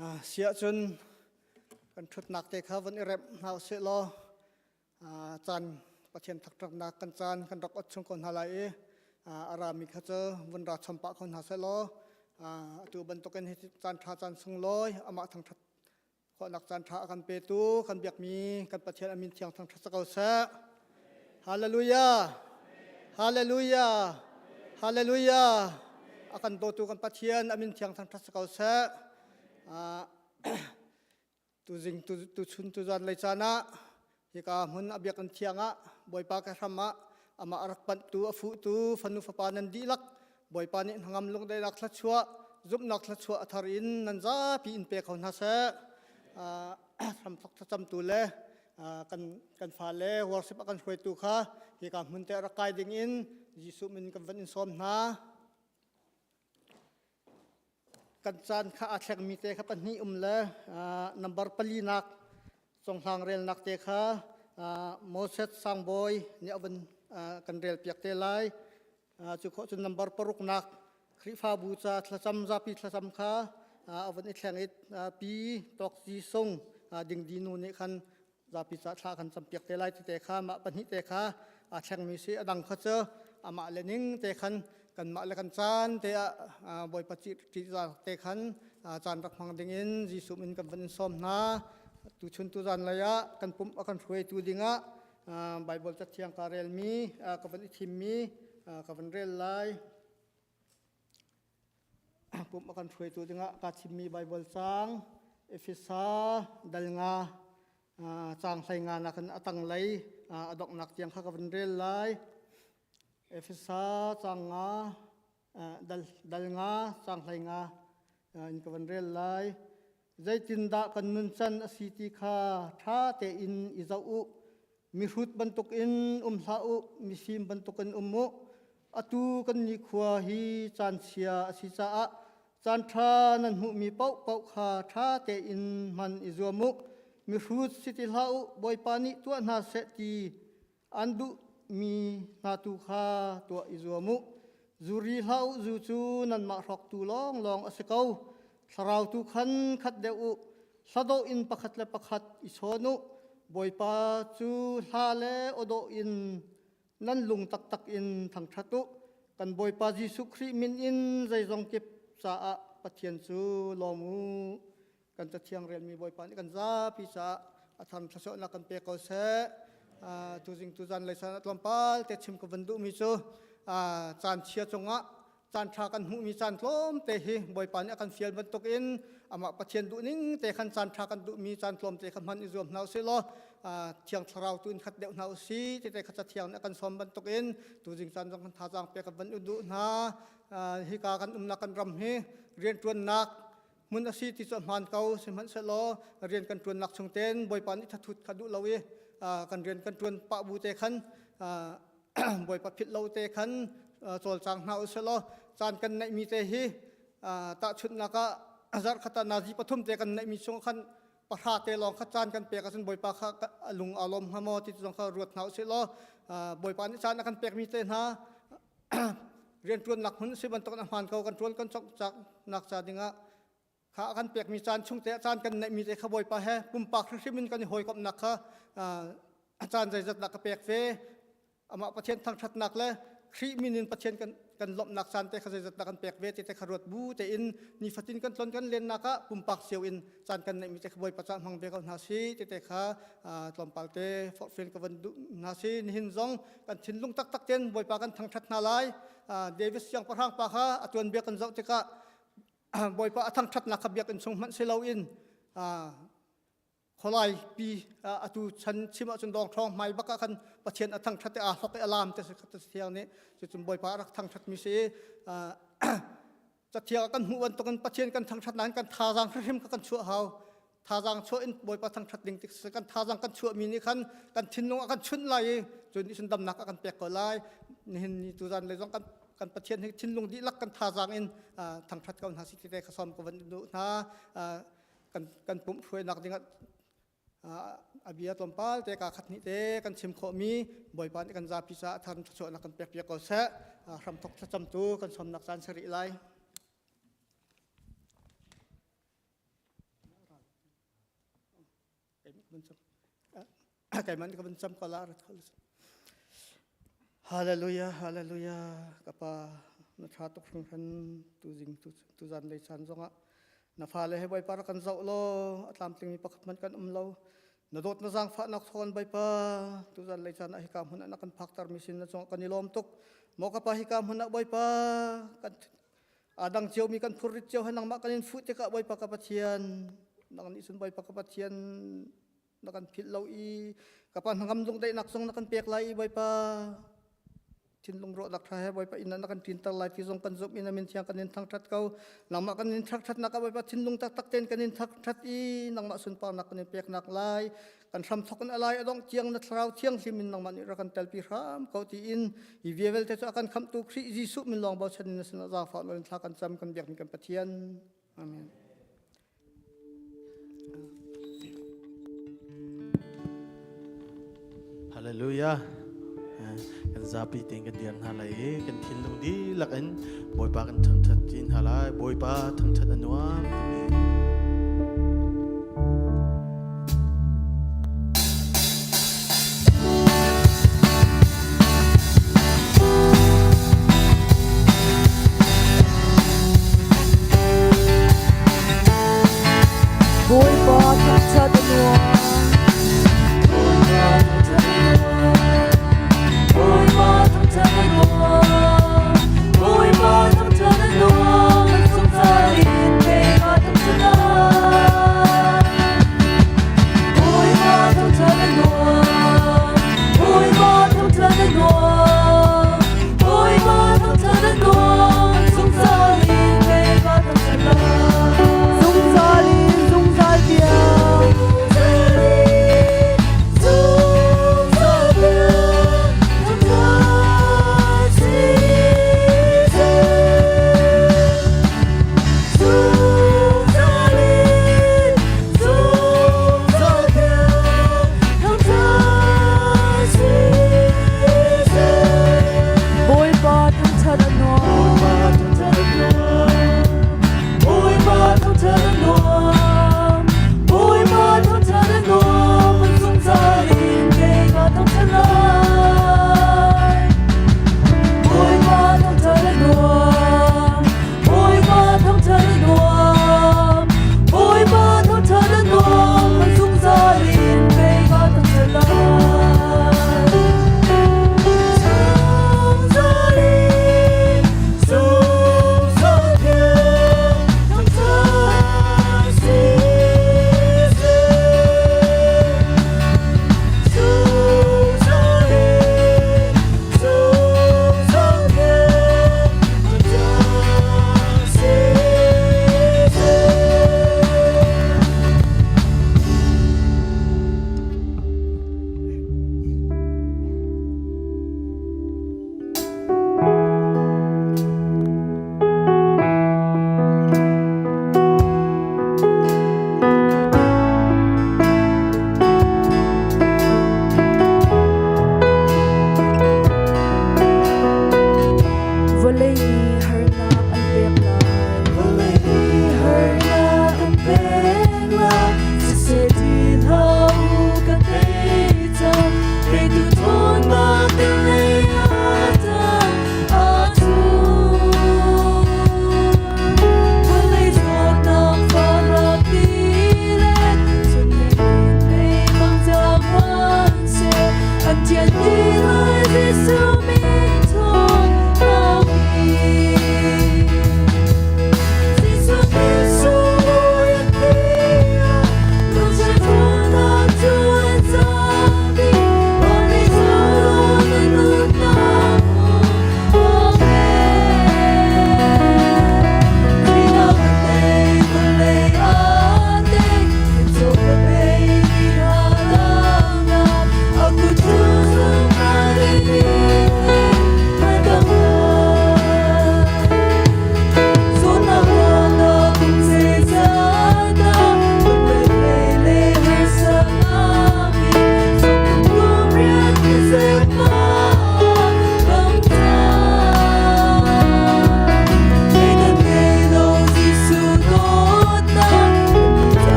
Siah cun kan ṭhutnak te kha van i remh hna usih law caan Pathian thakṭaknak kan caan kan rak ot chung ko hna lai i a rami kha cu vun ra chom pah ko hna seh law atu bantukin hi caan ṭha caan sunglawi amah thangṭhat khawhnak caan ṭha a kan petu kan biakmi kan Pathian a min thiang thangṭhat si ko seh. Hallelujah! Hallelujah! Hallelujah! A kan dawtu kan Pathian a min thiang thangṭhat si ko seh. Tuzing tuchun tuzan lei caan ah hika hmun a biakinn thiang ah Bawipa ka hram ah amah a rak panhtu a fuhtu fanu fapa nan dihlak Bawipa nih hnangam lungdaihnak thluachuah zumhnak thluachuah a thar in nan zapi in pe kho hna seh. Hramthok thlacamtu le kan kan fale worship a kan hruaitu kha hika hmun te rak kai ding in Jesuh min kan van in sawm hna. Kan caan kha aa thlengmi te kha pahnih um le number palinak conghlang relnak te kha Moses Sangbawi nih a vun kan relpiak te lai. Cu khawh cun number paruknak Khrihfabu ca thlacam zapi thlacam kha a vun i thleng i Pi Tawk Ci Sung Dingdi nu nih khan zapi ca thla kan campiak te lai ti te kha mah pahnih te kha aa thlengmi si. A dang kha cu amah le ning te khan kanmah le kan caan te ah Bawipa ṭihzah te khan caan rak hmang ding in Jesuh min kan van in sawm hna. Tuchun tuzan lei ah kan pumh a kan hruaitu dingah Bible cathiang ka relmi ka van i thimmi ka van rel lai. Pumh a kan hruaitu dingah kaa thimmi Baibal caang Efesa dal nga caang hlei nga nakin a tanglei a donghnak tiang kha ka van rel lai. Efesa caang nga dal, dal nga caang hlei nga in ka van rel lai. Zeitindah kan nuncan a si ti kha ṭha tein i zoh u. Mihrut bantukin um hlah u, mifim bantukin um u. Atu kan nikhua hi caan chia a si caah caan ṭha nan hmuhmi paohpaoh kha ṭha tein hman i zuam u. Mihrut si ti hlah u, Bawipa nih tuah hna seh ti an duhmi hna tu kha tuah i zuam u. Zuri hlah u, zu cu nanmah hrawktu lawnglawng a si ko. Thlarau tu khan khat deuh u, hladawh in pakhat le pakhat i chawn u. Bawipa cu hla le awdawh in nan lung taktak in thangṭhat u. Kan Bawipa Jesuh Khrih min in zeizong kip caah Pathian cu lawm u. Kan cathiang relmi Bawipa nih kan zapi caah a tham thluachuahnak kan pe ko seh. Tuzing tuzan lei san tlawmpal te chim ka van duhmi cu caan chia cungah caan ṭha kan hmuhmi caan tlawmte hi Bawipa nih a kan fial bantukin amah Pathian duhning te khan caan ṭha kan duhmi caan tlawmte kha hman i zuam hna usih law Thiang Thlarau tu in khat deuh hna usih ti te kha Cathiang nih a kan sawm bantukin tuzing caan zong kan thazaang pek kan van u duh hna. Hika kan umnak kan ram hi rianṭuannak hmun a si ti cu a hmaan ko. Sihmanhsehlaw rian kan ṭuannak chung ten Bawipa nih thathut kha duh lo i kan rian kan ṭuan pah bu te khan Bawipa philh lo te khan cawlcang hna u selaw caan kan neihmi te hi tahchunhnak ah zarhkhat ah nazi pathum te kan neihmi chung khan pahra te lawng kha caan kan pek ahcun Bawipa kha lung aa lawm hnga maw ti zong kha ruat hna u sih law Bawipa nih caan a kan pekmi te hna rianṭuannak hmun si bantuk in a hmaan ko kan ṭuan kan cawknak ca dingah kha a kan pekmi caan chung te caan kan neihmi te kha Bawipa he pumpak hrimhrim in kan i hawikomhnak kha a caan zeizatnak ka pek ve. Amah Pathian thangṭhatnak le Khrih min in Pathian kan kan lawmhnak caan te kha zeizatnak kan pek ve ti te kha ruat bu tein nifatin kan tlon kan lennak ah pumpak cio in caan kan neihmi te kha Bawipa caan hmang ve ko hna si ti te kha tlawmpal te forhfial ka van duh hna si. Nihin zong kan thinlung taktak tein Bawipa kan thangṭhat hna lai. David siangpahrang pa kha a tuanbia kan zoh tikah Bawipa a thangṭhatnak kha biakinn chung hmanh si loin khualai pi atu chan chim ahcun dawng ṭhawng hmai bak ah khan Pathian a thangṭhat i aa hlok i a laam te thiang nih cucun Bawipa a rak thangṭhatmi si i cathiang ah kan hmuh bantukin Pathian kan thangṭhat nain kan thazaang hrimhrim kha kan chuah hau. Thazaang chuah in Bawipa thangṭhat ding tik kan thazaang kan chuahmi nih khan kan thinlung a kan chunh lai i cun nih cun damnak a kan pek ko lai. Nihin ni tuzan lei zong kan kan Pathian hi thinlung dihlak kan thazaang in thangṭhat ko hna si ti te kha sawm ka van duh hna. Kan kan pumh hruainak dingah a bia tlawmpal te ka khat hnih te kan chim khawhmi Bawipa nih kan zapi caah thar thluachuahnak kan pek piak ko seh. Hramthok thlacamtu kan sawmnak caan si rih lai. Keimah nih ka van cam ko la rat kho. Hallelujah, hallelujah. Kapa na tha tuk hringhran tu zing tu tu zan lei chan zongah na fale he Bawipa rak kan zoh law a tlamtling mi pakhat hmanh kan um lo. Na dawt na zaangfahnak thawn Bawipa tu zan lei chan ah hika hmun ah na kan phakter mi sin na cungah kan i lawm tuk. Maw kapa hika hmun ah Bawipa kan adang cio mi kan phurrit cio he nangmah kan in fuh tikah Bawipa ka Pathian nang nih cun Bawipa ka Pathian na kan philh lo i ka pa hnangam lungdaihnak zong na kan pek lai i Bawipa thinlung rawhnak tha he Bawipa inn ah na kan ṭinter lai ti zong kan zumh in a min thiang kan in thangṭhat ko. Nangmah kan in thangṭhatnak ah Bawipa thinlung taktak tein kan in thangṭhat i nangmah sunparnak kan in peknak lai kan hram thok in alai a dongh tiang na thlarau thianghlim in nangmah nih rak kan telpi hram ko tiin hi vialte cu a kan khamhtu Khrih Jesuh min lawng bochan in na sinah zaangfah nawl in thla kan cam kan biakmi kan Pathian. Amen. Hallelujah. Kan zapi tein kan dir hna lai i kan thinlung dihlak in Bawipa kan thangṭhat ti hna lai. Bawipa thangṭhat a nuam timi. Bawipa thangṭhat a nuam. Bawipa thangṭhat a nuam. Bawipa thangṭhat a nuam. Bawipa thangṭhat a nuam. Zungzal in keimah.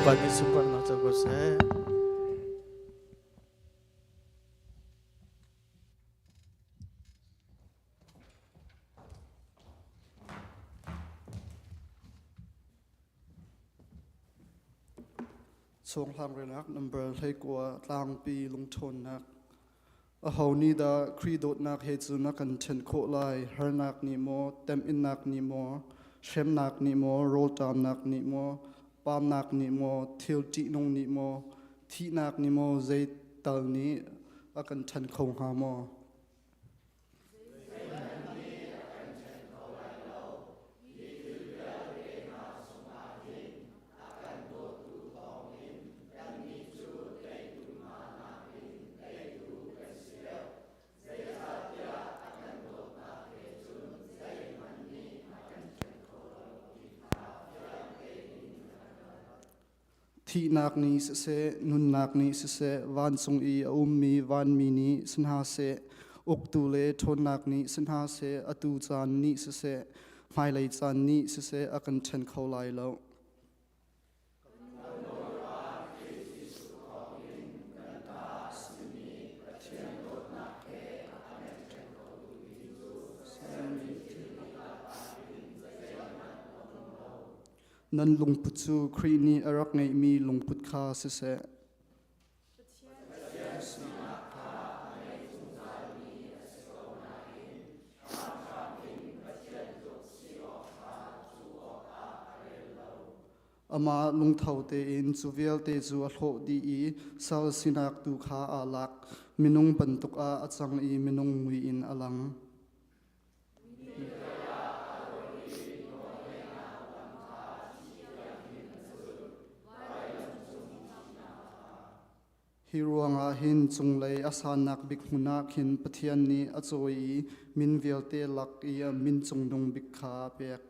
Bawipa nih sunparnak co ko seh. Chunghlang relak number 19 tlangpi lungṭhawnnak. Aho nih dah Khrih dawtnak he cun a kan ṭhen khawh lai? Harnak nih maw, temhinnak nih maw, hremnak nih maw, rawlṭamnak nih maw, pamnak nih maw, thil ṭihnung nih maw, thihnak nih maw, zei tal nih a kan ṭhen kho hnga maw? Thihnak nih siseh, nunnak nih siseh, vancung i a ummi vanmi nih si hna seh, uktu le ṭhawnnak nih si hna seh, atu caan nih siseh, hmailei caan nih siseh a kan ṭhen kho lai lo. Nan lungput cu Khrih nih a rak ngeihmi lungput kha siseh. Amah lungtho tein cu vialte cu a hlawh dih i sal sinak tu kha aa lak. Minung bantuk ah a cang i minung mui in a lang. Hi ruangah hin cunglei a sannak bik hmun ah khin Pathian nih a cawi i min vialte lak i a min cungnung bik kha a pek.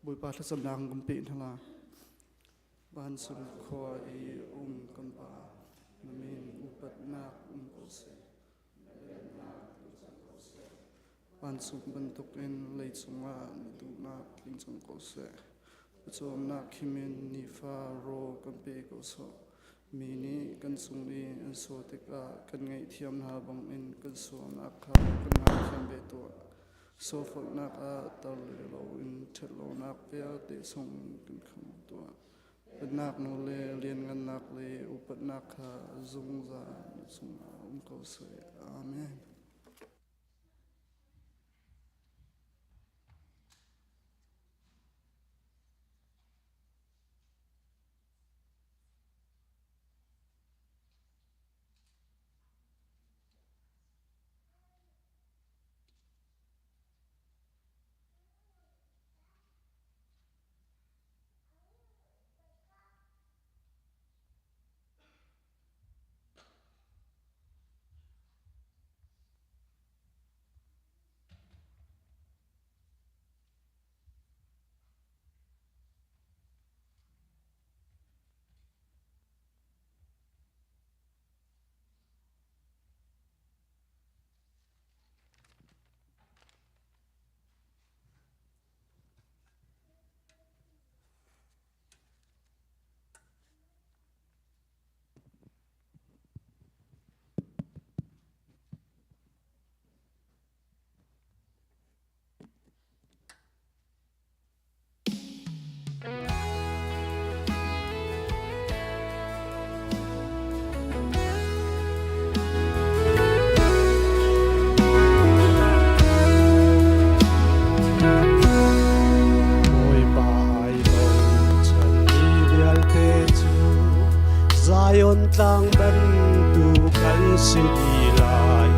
Bawipa thlacamnak kan pe hna la. Vancung khua i um kan Pa, na min upatnak um ko seh. Vancung bantukin leicung ah na duhnak tling cang ko seh. Pawcawmnak khimin nifa rawl kan pe ko sawh. Mi nih kan cung i an sual tikah kan ngaihthiam hna bangin kan sualnak kha kan ngaithiam ve tuah. Sualforhnak ah tar le loin ṭhatlonak vialte chungin kan khamh tuah. Pennak nawl le lianngannak le upatnak kha zungzal na cungah um ko seh. Amen. Bawipa ai bochan mi vialte cu Zion tlang bantuk kan si dih lai.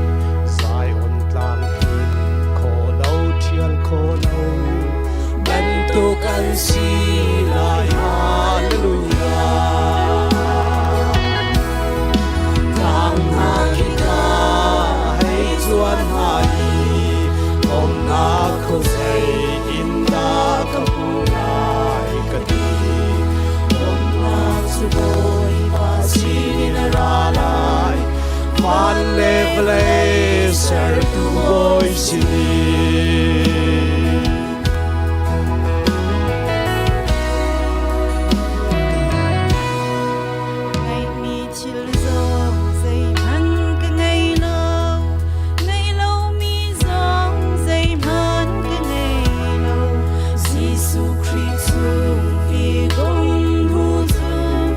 Zion tlang hin kho lo ṭhial kho lo bantuk an si lai. Hallelujah. Tlang hna khi Van le vawlei sertu Bawi sinin. Ngeihmi thil zong zeihmanh ka ngei lo, ngeih lomi zong zeihmanh ka ngei lo. Jesuh Khrih chung i ka um hnu cun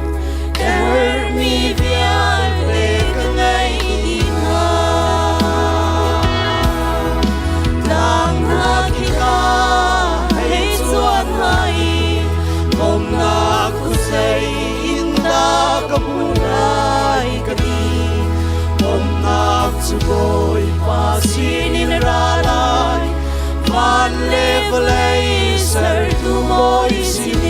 ka herhmi vialte ka ngei dih hna. Tlang hna khi ka hei cuan hna i bawmhnak khuazei in dah ka hmuh lai ka ti. Bawmhnak cu Bawipa sinin a ra lai, van le vawlei sertu Bawi sinin.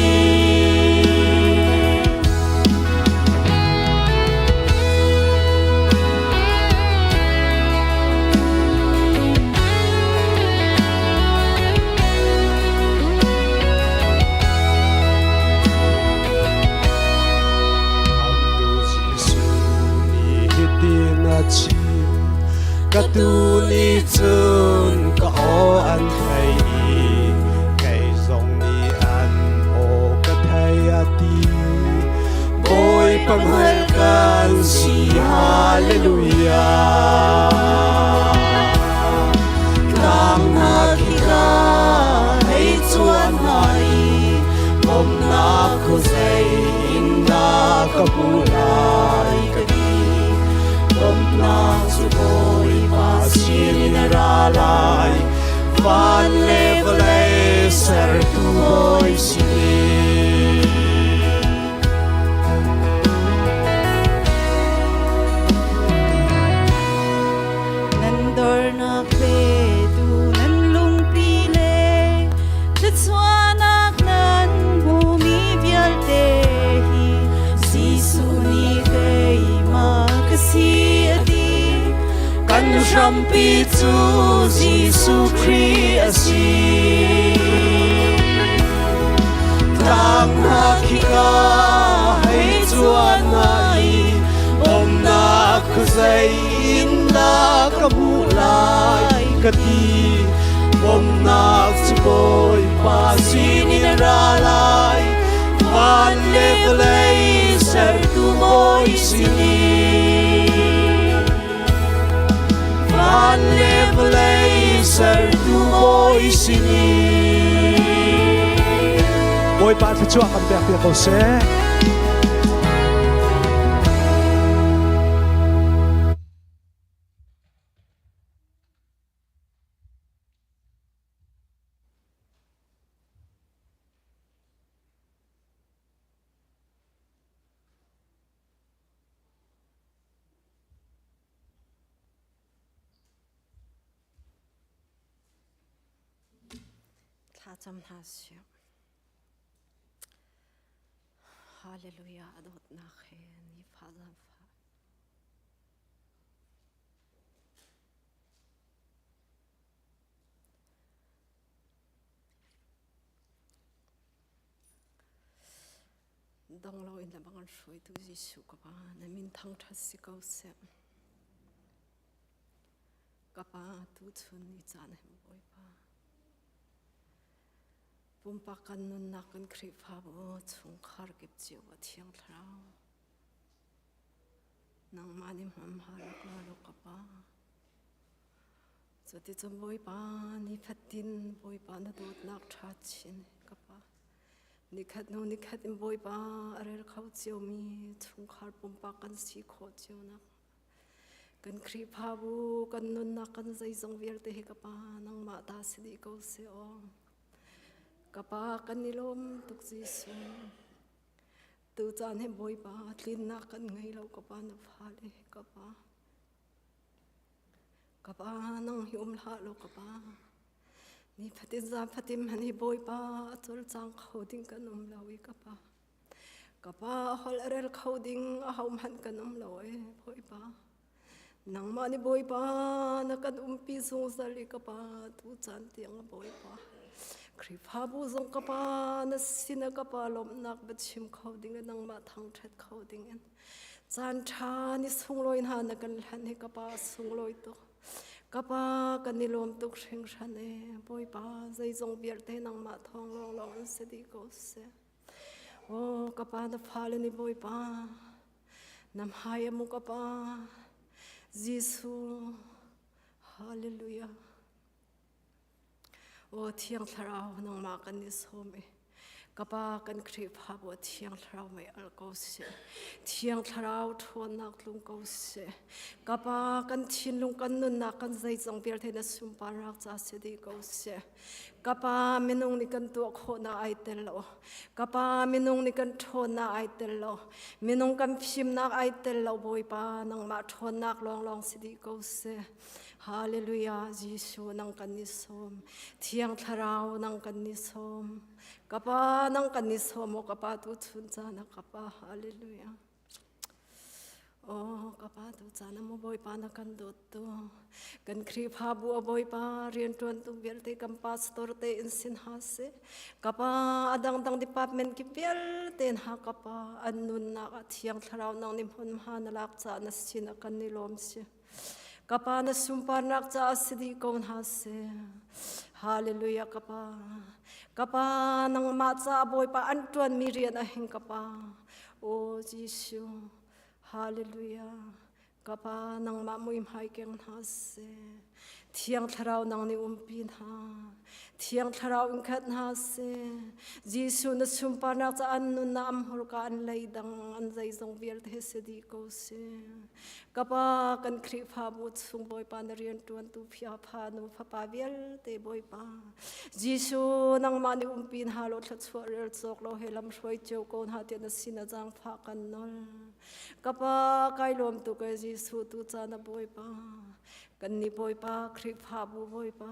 Khamhtu Jesuh nih hitin a chim, Ka tuu nih cun ka aw an theih i kei zong nih an aw ka thei a ti. Bawipa hngalh kan si, Hallelujah. Tlang hna khi ka hei cuan hna i bawmhnak khuazei in dah ka hmuh lai ka ti. Bawmhnak cu Bawipa sinin a ra lai, van le vawlei sertu Bawi sinin. Nan dornak petu nan lungpi le thluachuahnak nan hmumi vialte hi Jesuh nih keimah ka si a ti. Kan hrampi cu Jesuh Khrih a si. Tlang hna khi ka hei cuan hna i bawmhnak khuazei in dah ka hmuh lai ka ti. Bawmhnak cu Bawipa sinin a ra lai, van le vawlei sertu Bawi sinin. Van le vawlei sertu Bawi sinin. Bawipa thluachuah kan pek piak ko seh. Thlacam hna sih. Hallelujah a dawtnak he nifa zaangfah. Dong lo in labang an hruaitu Jesuh ka pa na min thangṭhat si ko seh. Ka pa tu chun ni caan hem Bawipa. Pumpak kan nunnak kan Khrihfabu chungkhar kip cio a thiang thlarau. Nangmah nih hmamha rak la law ka pa. Cuticun Bawipa nifatin Bawipa na dawtnak ṭha chin ka pa. Nikhat hnu nikhat in Bawipa a rel kho ciomi chungkhar pumpak kan si khawh cio nak kan Khrihfabu kan nunnak kan zeizong vialte hi ka pa nangmah ta si dih ko seh aw. Ka pa kan i lawm tuk Jesuh. Tu caan hi Bawipa tlinnak kan ngei lo ka pa na fale ka pa. Ka pa nang hi um hlah law ka pa. Ni fatin zan fatin man hi Bawipa a cawlcang kho ding kan um lo i ka pa. Ka pa holh a rel kho ding a ho hmanh kan um lo e Bawipa. Nangmah nih Bawipa na kan umpi zungzal i ka pa tu caan tiang Bawipa. Khrihfabu zong ka pa na sin ah ka pa lawmhnak va chim kho ding in nangmah thangṭhat kho ding in. Caan ṭha ni sunglawi hna na kan hlanh hi ka pa sunglawi tuk. Ka pa kan i lawm tuk hringhran e. Bawipa zeizong vialte nangmah thawng lawnglawng in si dih ko seh. Oh ka pa na fale ni Bawipa na hmai a mu ka pa Jesuh Hallelujah. Aw Thiang Thlarau nangmah kan i sawm i ka Pa kan Khrihfabu ah Thiang Thlarau mei alh ko seh. Thiang Thlarau ṭhawnnak tlung ko seh. Ka Pa kan thinlung kan nunnak kan zeizong vialte na sunparnak ca si dih ko seh. Ka Pa minung nih kan tuah khawhnak ai tel lo. Ka Pa minung nih kan ṭhawnnak ai tel lo. Minung kan fimnak ai tel lo Bawipa nangmah ṭhawnnak lawnglawng si dih ko seh. Hallelujah Jesuh nang kan i sawm Thiang Thlarau nang kan i sawm ka pa nang kan i sawm o ka pa tu chun caan ah ka pa Hallelujah Oh ka pa tu caan ah mo Bawipa na kan dawt tu kan Khrihfabu a Bawipa rianṭuan tu vialte kan pastor te in sin ha seh ka pa a dangdang department ki vialte ha ka pa an nunnak ah Thiang Thlarau nang nih hmunhma na lak caah na sin ah kan i lawm si Ka pa na sunparnak caah si dih ko hna seh. Hallelujah ka pa. Ka pa nangmah caah Bawipa an ṭuanmi rian a hing ka pa. O Jesuh. Hallelujah. Ka pa nangmah muihmai keng hna seh. Thiang Thlarau nang nih umpi hna. Thiang Thlarau in khat hna seh. Jesuh na sunparnak caah an nunnak an hmurka an leidang an zeizong vialte si dih ko seh. Ka pa kan Khrihfabu chung Bawipa na rianṭuantu phiapha nu fapa vialte Bawipa Jesuh nangmah nih umpi hna law thluachuah rel cawk lo he lam hruai cio ko hna tiah na sin a zaangfah kan nawl. Ka pa kai lawm tuk e Jesuh tu caan a Bawipa kan nih Bawipa Khrihfabu Bawipa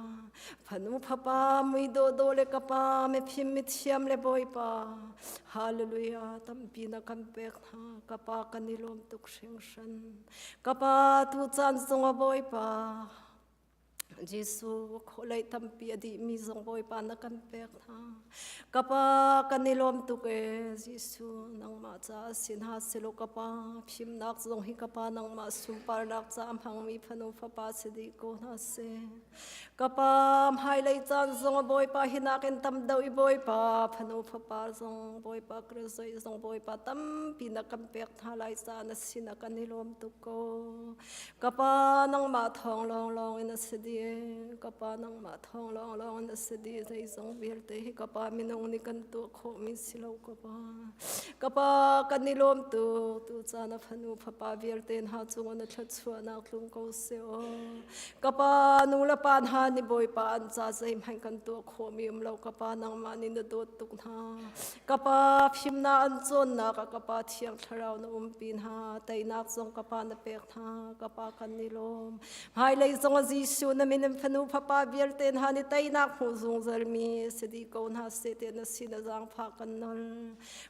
fanu fapa mui dawhdawh le ka pa mifim mithiam le Bawipa Hallelujah tampi na kan pek hna ka pa kan i lawm tuk hringhran ka pa tu caan zong a Bawipa Jesuh kholei tampi a dihmi zong Bawipa na kan pek hna ka pa kan i lawm tuk e Jesuh nangmah caah sin ha silo ka pa fimnak zong hi ka pa nangmah sunparnak caah hmangmi fanu fapa si dih ko hna seh Ka pa hmailei caan zong a Bawipa hi nakin tam deuh i Bawipa fanu fapa zong Bawipa graduate zong Bawipa tampi na kan pek hna lai caah na sin ah kan i lawm tuk ko. Ka pa nangmah thawng lawnglawng in a si dih. Ka pa nangmah thawng lawnglawng in a si dih. Zeizong vialte hi ka pa minung nih kan tuah khawhmi si lo ka pa. Ka pa kan i lawm tuk. Tu caan a fanu fapa vialte hna cungah na thluachuahnak tlung ko seh aw. Ka pa nu le pa hna nih Bawipa an ca zeihmanh kan tuah khawhmi um lo. Ka pa nangmah nih na dawt tuk hna. Ka pa fimnak an cawnnak ah ka pa Thiang Thlarau na umpi hna. Teinak zong ka pa na pek hna. Ka pa kan i lawm. Hmailei zong ah Jesuh na min in fanu fapa vialte hna nih teinak hmuh zungzalmi si dih ko hna seh tiah na sin a zaangfah kan nawl.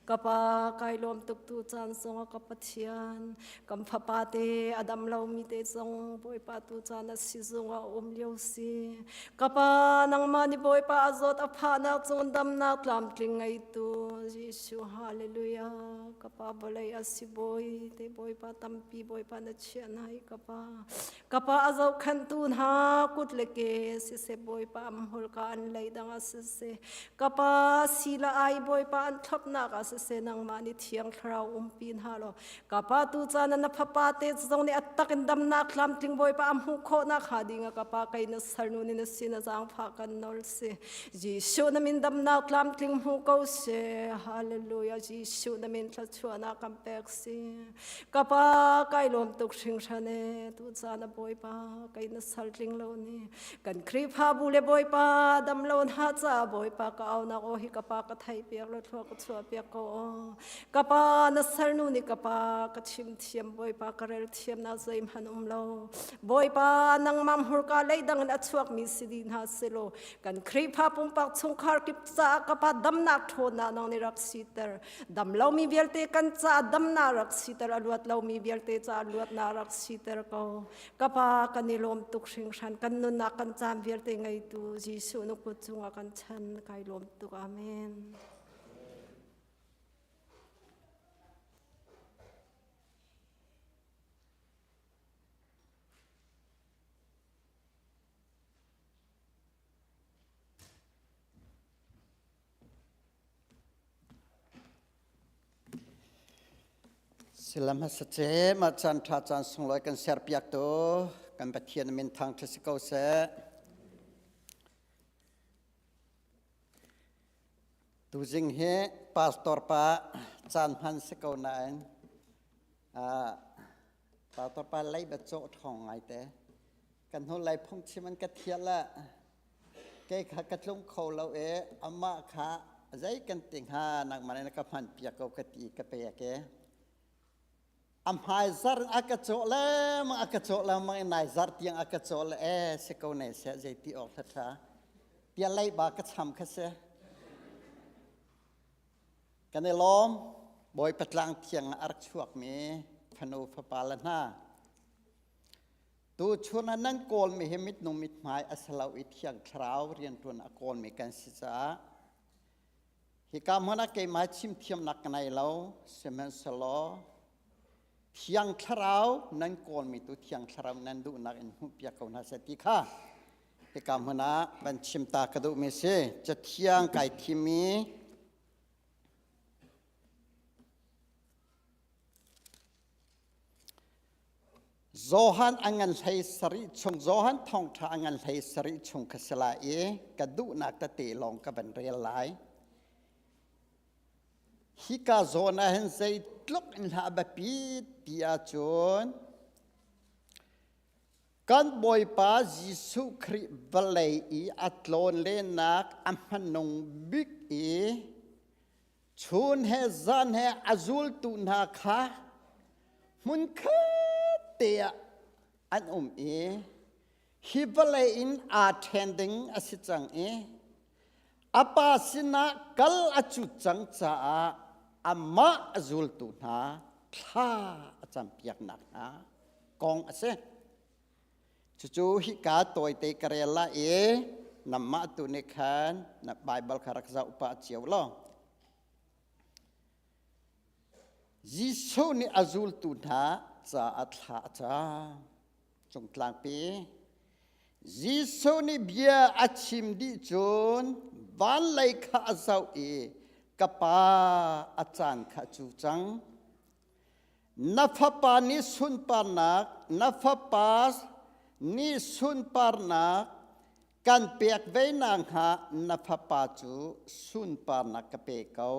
Ka pa kai lawm tuk tu caan zong ah ka Pathian Kan fapa te a dam lomi te zong Bawipa tu caan a sizung ah um lio si. Ka pa nangmah nih Bawipa a zawt a phahnak cung damnak tlamtling ngeitu Jesuh hallelujah. Ka pa vawlei a si bawi te Bawipa tampi Bawipa na chiah hna i ka pa. Ka pa a zohkhenhtu hna kut le ke siseh Bawipa am hmurka an lei dang ah siseh ka pa sila ai Bawipa an thlopnak ah siseh nangmah nih Thiang Thlarau umpi hna law Ka pa tu caan na fapa te zong nih a tak in damnak tlamtling Bawipa a hmuh khawhnak hnga ding ah ka pa kei na salnu nih na sin a zaangfah kan nawl si. Jesuh na min damnak tlamtling hmu ko seh. Hallelujah. Jesuh na min thluachuahnak kan pek si. Ka pa kai lawm tuk hringhran e. Tu caan a Bawipa kei na sal tling lo ni. Kan Khrihfabu le Bawipa dam lo hna ca Bawipa ka aunak aw hi ka pa ka theih piak lo thlua ka chuah piak ko aw. Ka pa na salnu nih ka pa ka chim thiam Bawipa ka rel thiam na zeihmanh um lo Bawipa nangmah hmurka leidang in a chuakmi si dih hna selaw kan Khrihfa pumpak chungkhar kip caah ka pa damnak ṭhawnnak nang nih rak siter dam lomi vialte kan caah damnak rak siter a luat lomi vialte caah luatnak rak siter ko ka pa kan i lawm tuk hringhran kan nunnak kan caan vialte ngeitu Jesuh na kut cungah kan chan kai lawm tuk amen. Silam hmasa ce mah caan ṭha caan sunglawi kan serpiak tu kan Pathian min thangṭhat si ko seh. Tuzing hi pastor pa caan hman si ko nain pastor pa lei ba cawh ṭhawng ngai te. Kan hnu lai phungchim an ka thial ah kei kha ka tlung kho lo i amah kha zei kan ti hnga nangmah nih na ka hman piak ko ka ti ka pek i a hmai zar a ka cawh lengmang a ka cawh lengmang i nai zar tiang a ka cawh le e si ko ne seh zei ti awk hla ṭha tia leiba ka cham kha si kan i lawm Bawipa tlang thiang ah a rak chuakmi fanu fapa le hna Tuchun ah nan kawlmi hi mitnung mithmai a si lo i Thiang Thlarau rianṭuan a kawlmi kan si caah hika hmun ah keimah chim thiamnak ka nei lo sihmanhsehlaw Thiang Thlarau nan kawlmi tu Thiang Thlarau nan duhnak in hmuhpiak ko hna seh ti kha hika hmun ah van chim ta ka duhmi si. Cathiang kai thimmi Johan a ngan 17 chung Johan thawngṭha a ngan 17 chung ka si lai i ka duhnak tete lawng ka van rel lai. Hika zawn ah hin zeitluk in hlah biapi ti ahcun kan Bawipa Jesuh Khrih vawlei i a tlawn lennak a hmanung bik i Chun he zan he a zultu hna kha hmunkhat te ah an um i hi vawlei in aa ṭhen ding a si cang i a pa sinah kal a cut cang caah amah a zultu hna thla a campiaknak hna kong a si. Cucu hika tawite ka rel lai i nangmah tu nih khan na Baibal kha rak zoh pah cio law. Jesuh nih a zultu hna caah thla a cam. Cungtlangpi Jesuh nih bia a chim dih cun van lei kha a zoh i ka pa a caan kha cu cang. Na fapa nih sunparnak, na fapa nih sunparnak kan pek ve nakhnga na fapa cu sunparnak ka pe ko.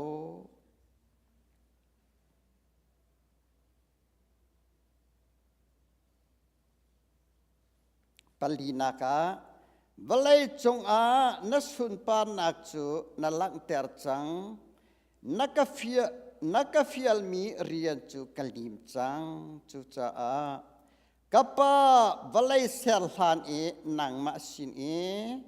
Palinak ah vawlei cungah na sunparnak cu na langhter cang. Na ka fial, na ka fialmi rian cu ka lim cang. Cucaah ka Pa vawlei ser hlan i nangmah sin i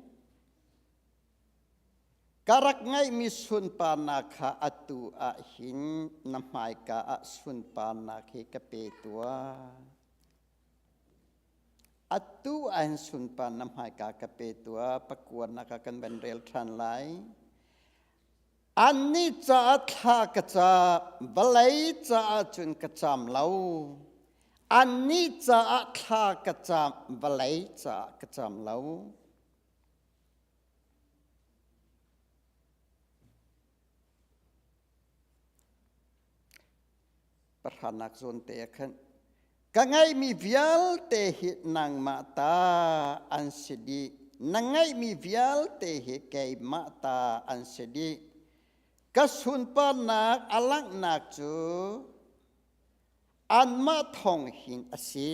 ka rak ngeihmi sunparnak kha atu ah hin na hmaika ah sunparnak hi ka pe tuah. Atu ahhin sunpar na hmaika ka pe tuah, pakuatnak ah kan van rel ṭhan lai. Annih caah thla ka cam, vawlei caah cun ka cam lo. Annih caah thla ka cam, vawlei caah ka cam lo. Pahranak zawn te ah khan ka ngeihmi vialte hi nangmah ta an si dih na ngeihmi vialte hi keimah ta an si dih ka sunparnak a langhnak cu anmah thawng hin a si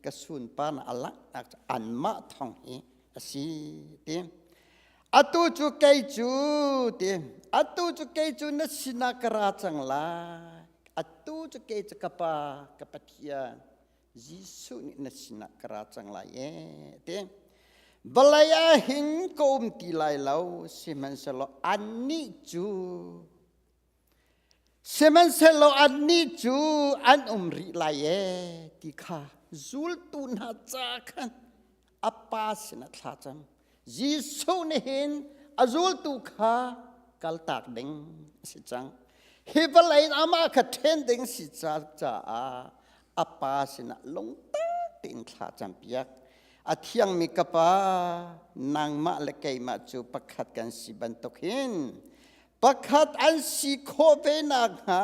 ka sunparnak a langhnak cu anmah thawng hi a si ti atu cu kei cu ti atu cu kei cu na sinah ka ra cang lai atu cu kei cu ka pa ka Pathian Jesuh nih na sinah ka ra cang lai e ti vawlei ah hin ka um ti lai lo sihmanhsehlaw annih cu Sihmanhsehlaw annih cu an um rih lai ee ti kha zultu hna ca khan a pa sinah thla cam. Jesuh nih hin a zultu kha kaltak ding a si cang. Hi vawlei in amah kha ṭhen ding si caah a pa sinah lungtak tein thla campiak. A thiangmi ka pa, nangmah le keimah cu pakhat kan si bantuk hin pakhat an si khawh ve nakhnga.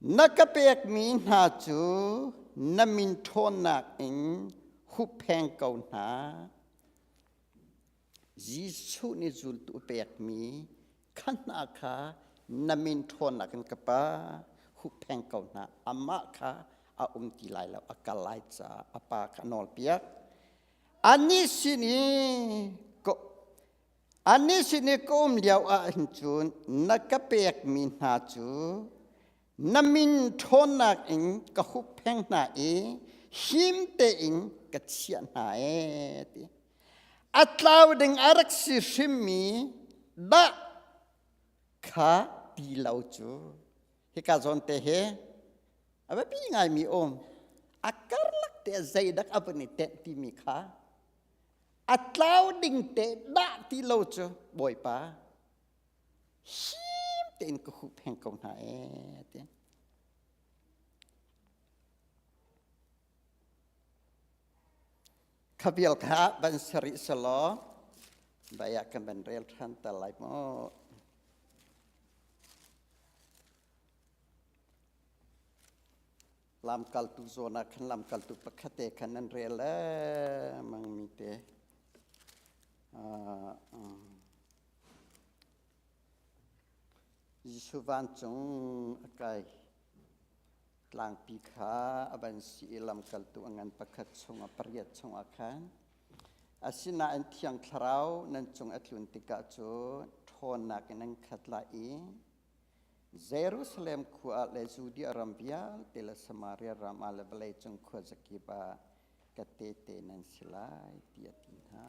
Na ka pekmi hna cu na min ṭhawnnak in huppheng ko hna. Jesuh nih zultu pekmi kha hna kha na min ṭhawnnak in ka Pa huppheng ko hna. Amah kha a um ti lai lo, a kal lai caah a Pa kha a nawlpiak. Anih sin i Anih sin i ka um lio ah hin cun na ka pekmi hna cu na min ṭhawnnak in ka huppheng hna i him tein ka chiah hna ee ti. A tlau ding a rak si hrimmi dah kha ti lo cu hika zawn te hi a biapi ngaimi um a karlak te zeidak a vun i tenh timi kha a tlau ding te dah ti lo cu Bawipa him tein ka huhpheng ko hna ee ti. Kha vial kha van sari selaw baya kan van rel ṭhan ta lai maw. Lamkaltu zawn ah khan lamkaltu pakhat te khan nan rel lengmang mi te. Jesuh vancung a kai tlangpi kha a van si i lamkaltu a ngan pakhat chungah pariat chungah khan asinain Thiang Thlarau nan cung a tlun tikah cun ṭhawnnak in nan khat lai i Jerusalem khua ah le Judea ram vialte le Samaria ram ah le vawleicung khuazakip ah ka tehte nan si lai tiah a ti hna.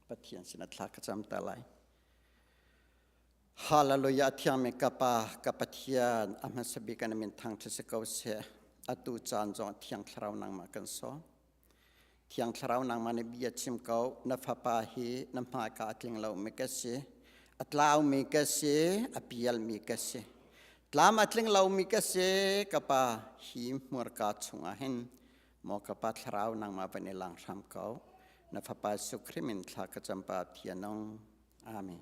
Pathian sinah thla ka cam ta lai. Hallelujah thiangmi ka Pa ka Pathian a hmasa bik an min thangṭhat si ko seh. Atu caan zong Thiang Thlarau nangmah kan sawm. Thiang Thlarau nangmah nih bia chim ko, na fapa hi na hmaika a tling lomi ka si, a tlaumi ka si, a pialmi ka si. Tlam a tling lomi ka si, ka pa hi hmurka chungah hin maw ka pa Thlarau nangmah van i lang hram ko. Na fapa Jesuh Khrih min thla ka cam pa Thianung. Amen.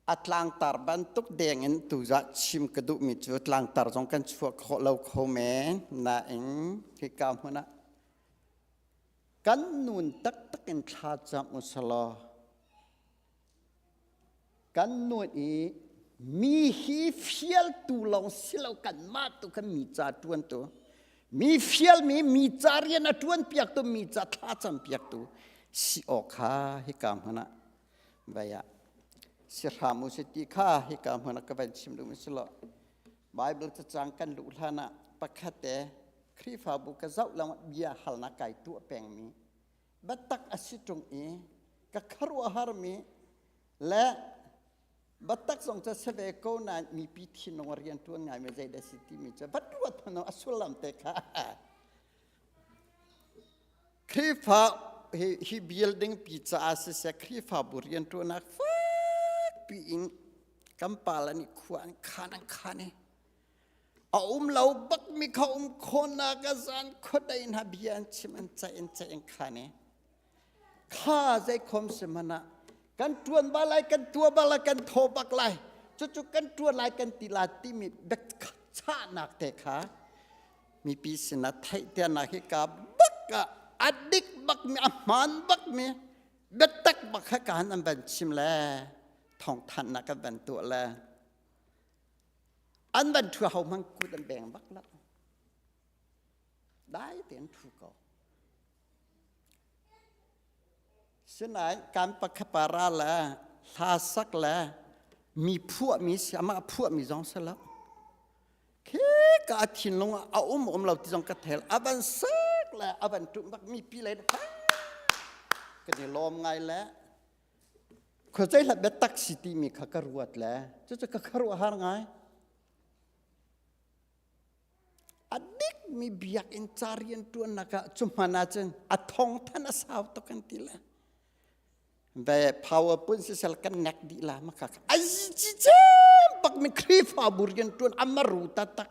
A tlangtar bantuk deng in tuzah chim ka duhmi cu tlangtar zong kan chuah khawh lo kho men nain hika hmun ah kan nun taktak in thla cam u selaw kan nun i mi hi fialtu lawng si lo kanmah tu khan mi ca ṭuantu mi fialmi mi ca rian a ṭuan piaktu mi ca thla cam piaktu si awk kha hika hmun ah Vai ah si hram u si ti kha hika hmun ah ka van chim duhmi si lo. Bible cacang kan luh hlan ah pakhat te Khrihfabu ka zoh lang bia halnak kai tuah pengmi biatak a si ṭung i ka khuaruahharmi le biatak zong cu si ve ko nain mipi thinlung a rian ṭuan ngaimi zeidah si timi cu va ruat hmanh a sullam te kha Khrihfa hi, hi building pi caah siseh Khrihfabu rianṭuannak fakpi in kan pale nih khua an khan an khan i a um lo bakmi kha um khawhnak a zan khuadei hna bia an chim an ceih an ceih an khan i kha zeikhom si hmanh ah kan ṭuan ba lai kan tua ba lai kan thaw bak lai cucu kan ṭuan lai kan ti la timi biachahnak te kha mipi sinah theihternak hi ka bak ah a dik bakmi a hmaan bakmi biatak bak kha kaan an van chim le thawngthanhnak kan van tuah le an van thu ho hmang kut an beng bak lo dai tein thu ko Sinain kan pakhapara le hla sak le mi phuahmi si amah phuahmi zong si lo. Khi ka a thinlung ah a um um lo ti zong ka thel a van sak le a van ṭum bak mi pi le kan i lawm ngai le khuazei hlat biatak si timi kha ka ruat le cucu ka khuaruahhar ngai. A dikmi biakinn ca rianṭuannak ah cu hman ahcun a thong than a sau tuk an ti le. Ve power pun sisel kan nek dih la ma kha a ci cem bak mi Khrihfabu rianṭuan a maru taktak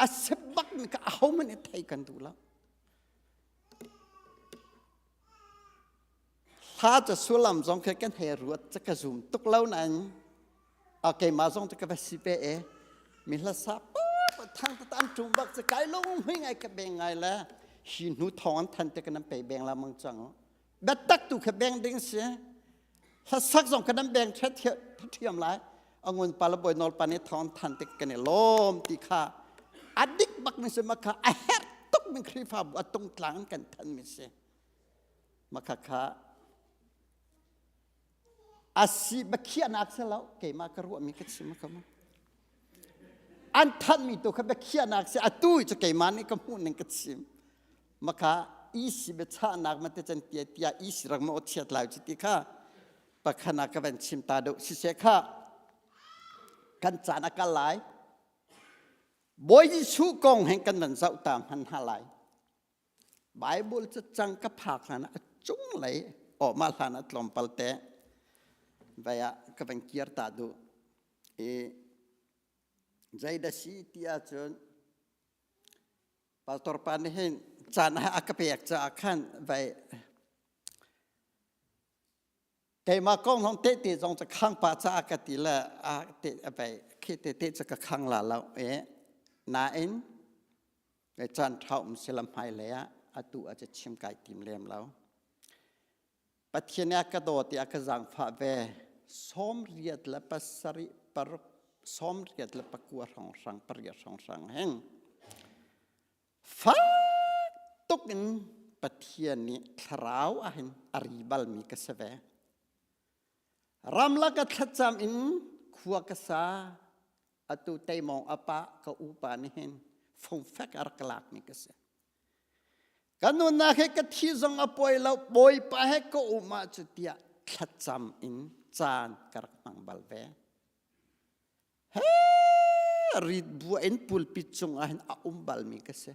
a sep bak mi kha ahohmanh i thei kan duh lo. Hla ca sullam zong khi kan hei ruat ca ka zum tuk lo nain. A keimah zong cu ka va si pe e. Mi hlasa pa thang ta an ṭum bak cu kai lung hui ngai ka beng ngai le hi hnu thong an than te ka nan pe beng la mang cang. Biatak tu kha beng ding si. Hlasak zong ka nan beng ṭhet thiam lai. Angun pa le bawi nawl pa nih thong an than te kan i lawm ti kha a dik bak mi si ma kha a herh tuk mi Khrihfabu a tung tlang an kan than mi si. Makha kha a si biakhiahnak si lo keimah ka ruahmi ka chim ka mu an thanhmi tu kha biakhiahnak si atu cu keimah nih ka hmuh ning ka chim maka isi biachahnak ma te can tia tia isi rak ma chiat lai chu ti kha pakhana ka van chim ta deuh sise kha kan caan a kal lai Bawi Jesuh kong hen kan van zoh ta hman hna lai Bible cacang ka phak hlan ah a cunglei awmah hlan ah tlawmpal te vai ah ka van kir ta duh. I zeidah si ti ahcun pastor pa nih hin caan a ka pek caah khan vai Keimah kong zong tehte zong cu khang pa caah ka ti le a te vai khi tehte cu ka khang la lo i nain caan ṭha um silam hmailei ah atu a cu chim kai tim lem lo. Pathian nih a ka dawt i a ka zaangfah ve 87 paruk 89 hrawnghrang pariat hrawnghrang heng Fak tuk in Pathian nih thlarau ahhin a ri balmi ka si ve. Ramlak a thlacam in khua ka sa. Atu teimawng a pa ka upa nih hin fungfek a rak lakmi ka si. Ka nunnak he ka thi zong a pawi lo, Bawipa he ka um ah cu tiah thlacam in caan ka rak hmang bal ve. He rit bua in pulpit cungah hin a um balmi ka si.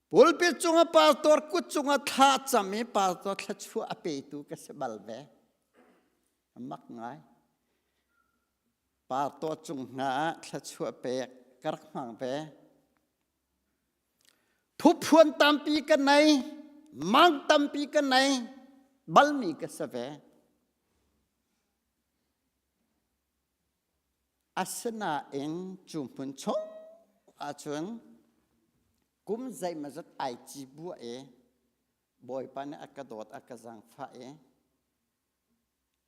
Pulpit cungah pastor kut cungah thla cam i pastor thluachuah a petu ka si bal ve. Mak ngai. Pastor cung hna ah thluachuah pek ka rak hmang ve. Thuphuan tampi ka nei, mang tampi ka nei, balmi ka si ve. Asinain cu hmun chung ahcun kum zeimawzat ai ci buah i Bawipa nih a ka dawt, a ka zaangfah i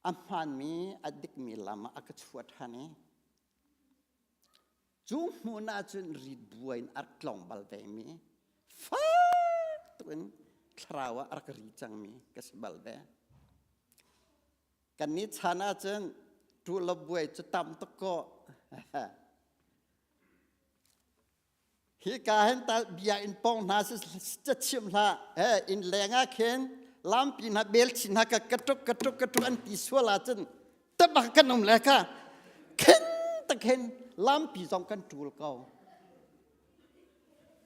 a hmaanmi, a dikmi lam ah a ka chuah ṭhan i cu hmun ahcun rit buai in a rak tlawng bal vemi fak tuk in thlarau ah a rak ri cangmi ka si bal ve. Kan nih chan ahcun ṭul lo buai cu tam tuk kaw. Hi ka hin ta bia in pong hna si ca chim hlah. He in leng ah khin lampi hna bel chin hna ka ka tuk ka tuk ka tuk an ti sual ahcun tabak kan um le ka khin tak hin lampi zong kan ṭul ko.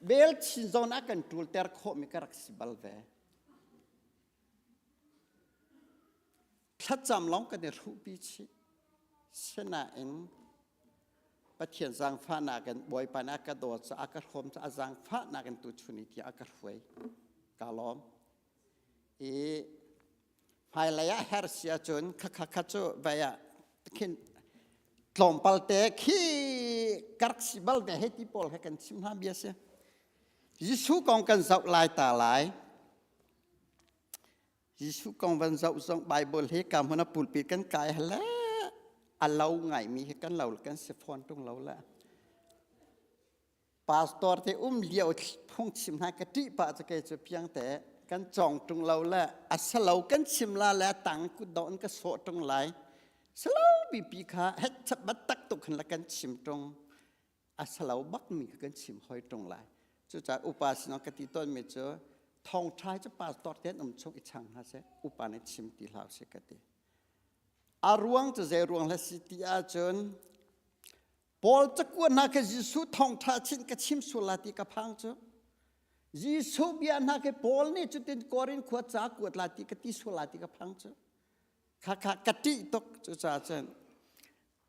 Bel chin zong ah kan ṭul ter khawh mi ka rak si bal ve. Thlacam lawng kan i hruhpi chih. Sinain Pathian zaangfahnak in Bawipa nih a ka dawt caah a ka hrawm caah a zaangfahnak in tuchun i tiah a ka hruai. Ka lawm. I hmailei ah her si ahcun khakha kha cu vai ah khin tlawmpal te khi ka rak si bal ve hei ti pawl he kan chim hna bia si. Jesuh kong kan zoh lai ta lai. Jesuh kong van zoh zong Bible hi ka hmun a pulpit kan kai hele a lo ngaimi hi kan lo kan si fawn tung lo le pastor te um lio phungchim hna ka ṭih pah cu kei cu piang te kan cawng ṭung lo le a salo kan chim la le tang kut do in ka sawh ṭung lai salo pipi kha het chap bat tak tuk khan la kan chim ṭung a salo bakmi kha kan chim hoi ṭung lai cucaah upa sinah ka ti tawnmi cu thawngṭha cu pastor te an um chung i chang hna seh upa nih chim ti hlah usih ka ti a ruang cu zei ruang hle si ti ahcun Paul cakuat hna kha Jesuh thawngṭha chin ka chim sual la ti ka phang cu Jesuh bia hna khi Paul nih cutin Korin khua ca kuat la ti ka ti sual la ti ka phang cu kha kha ka ṭih tuk cucaah cun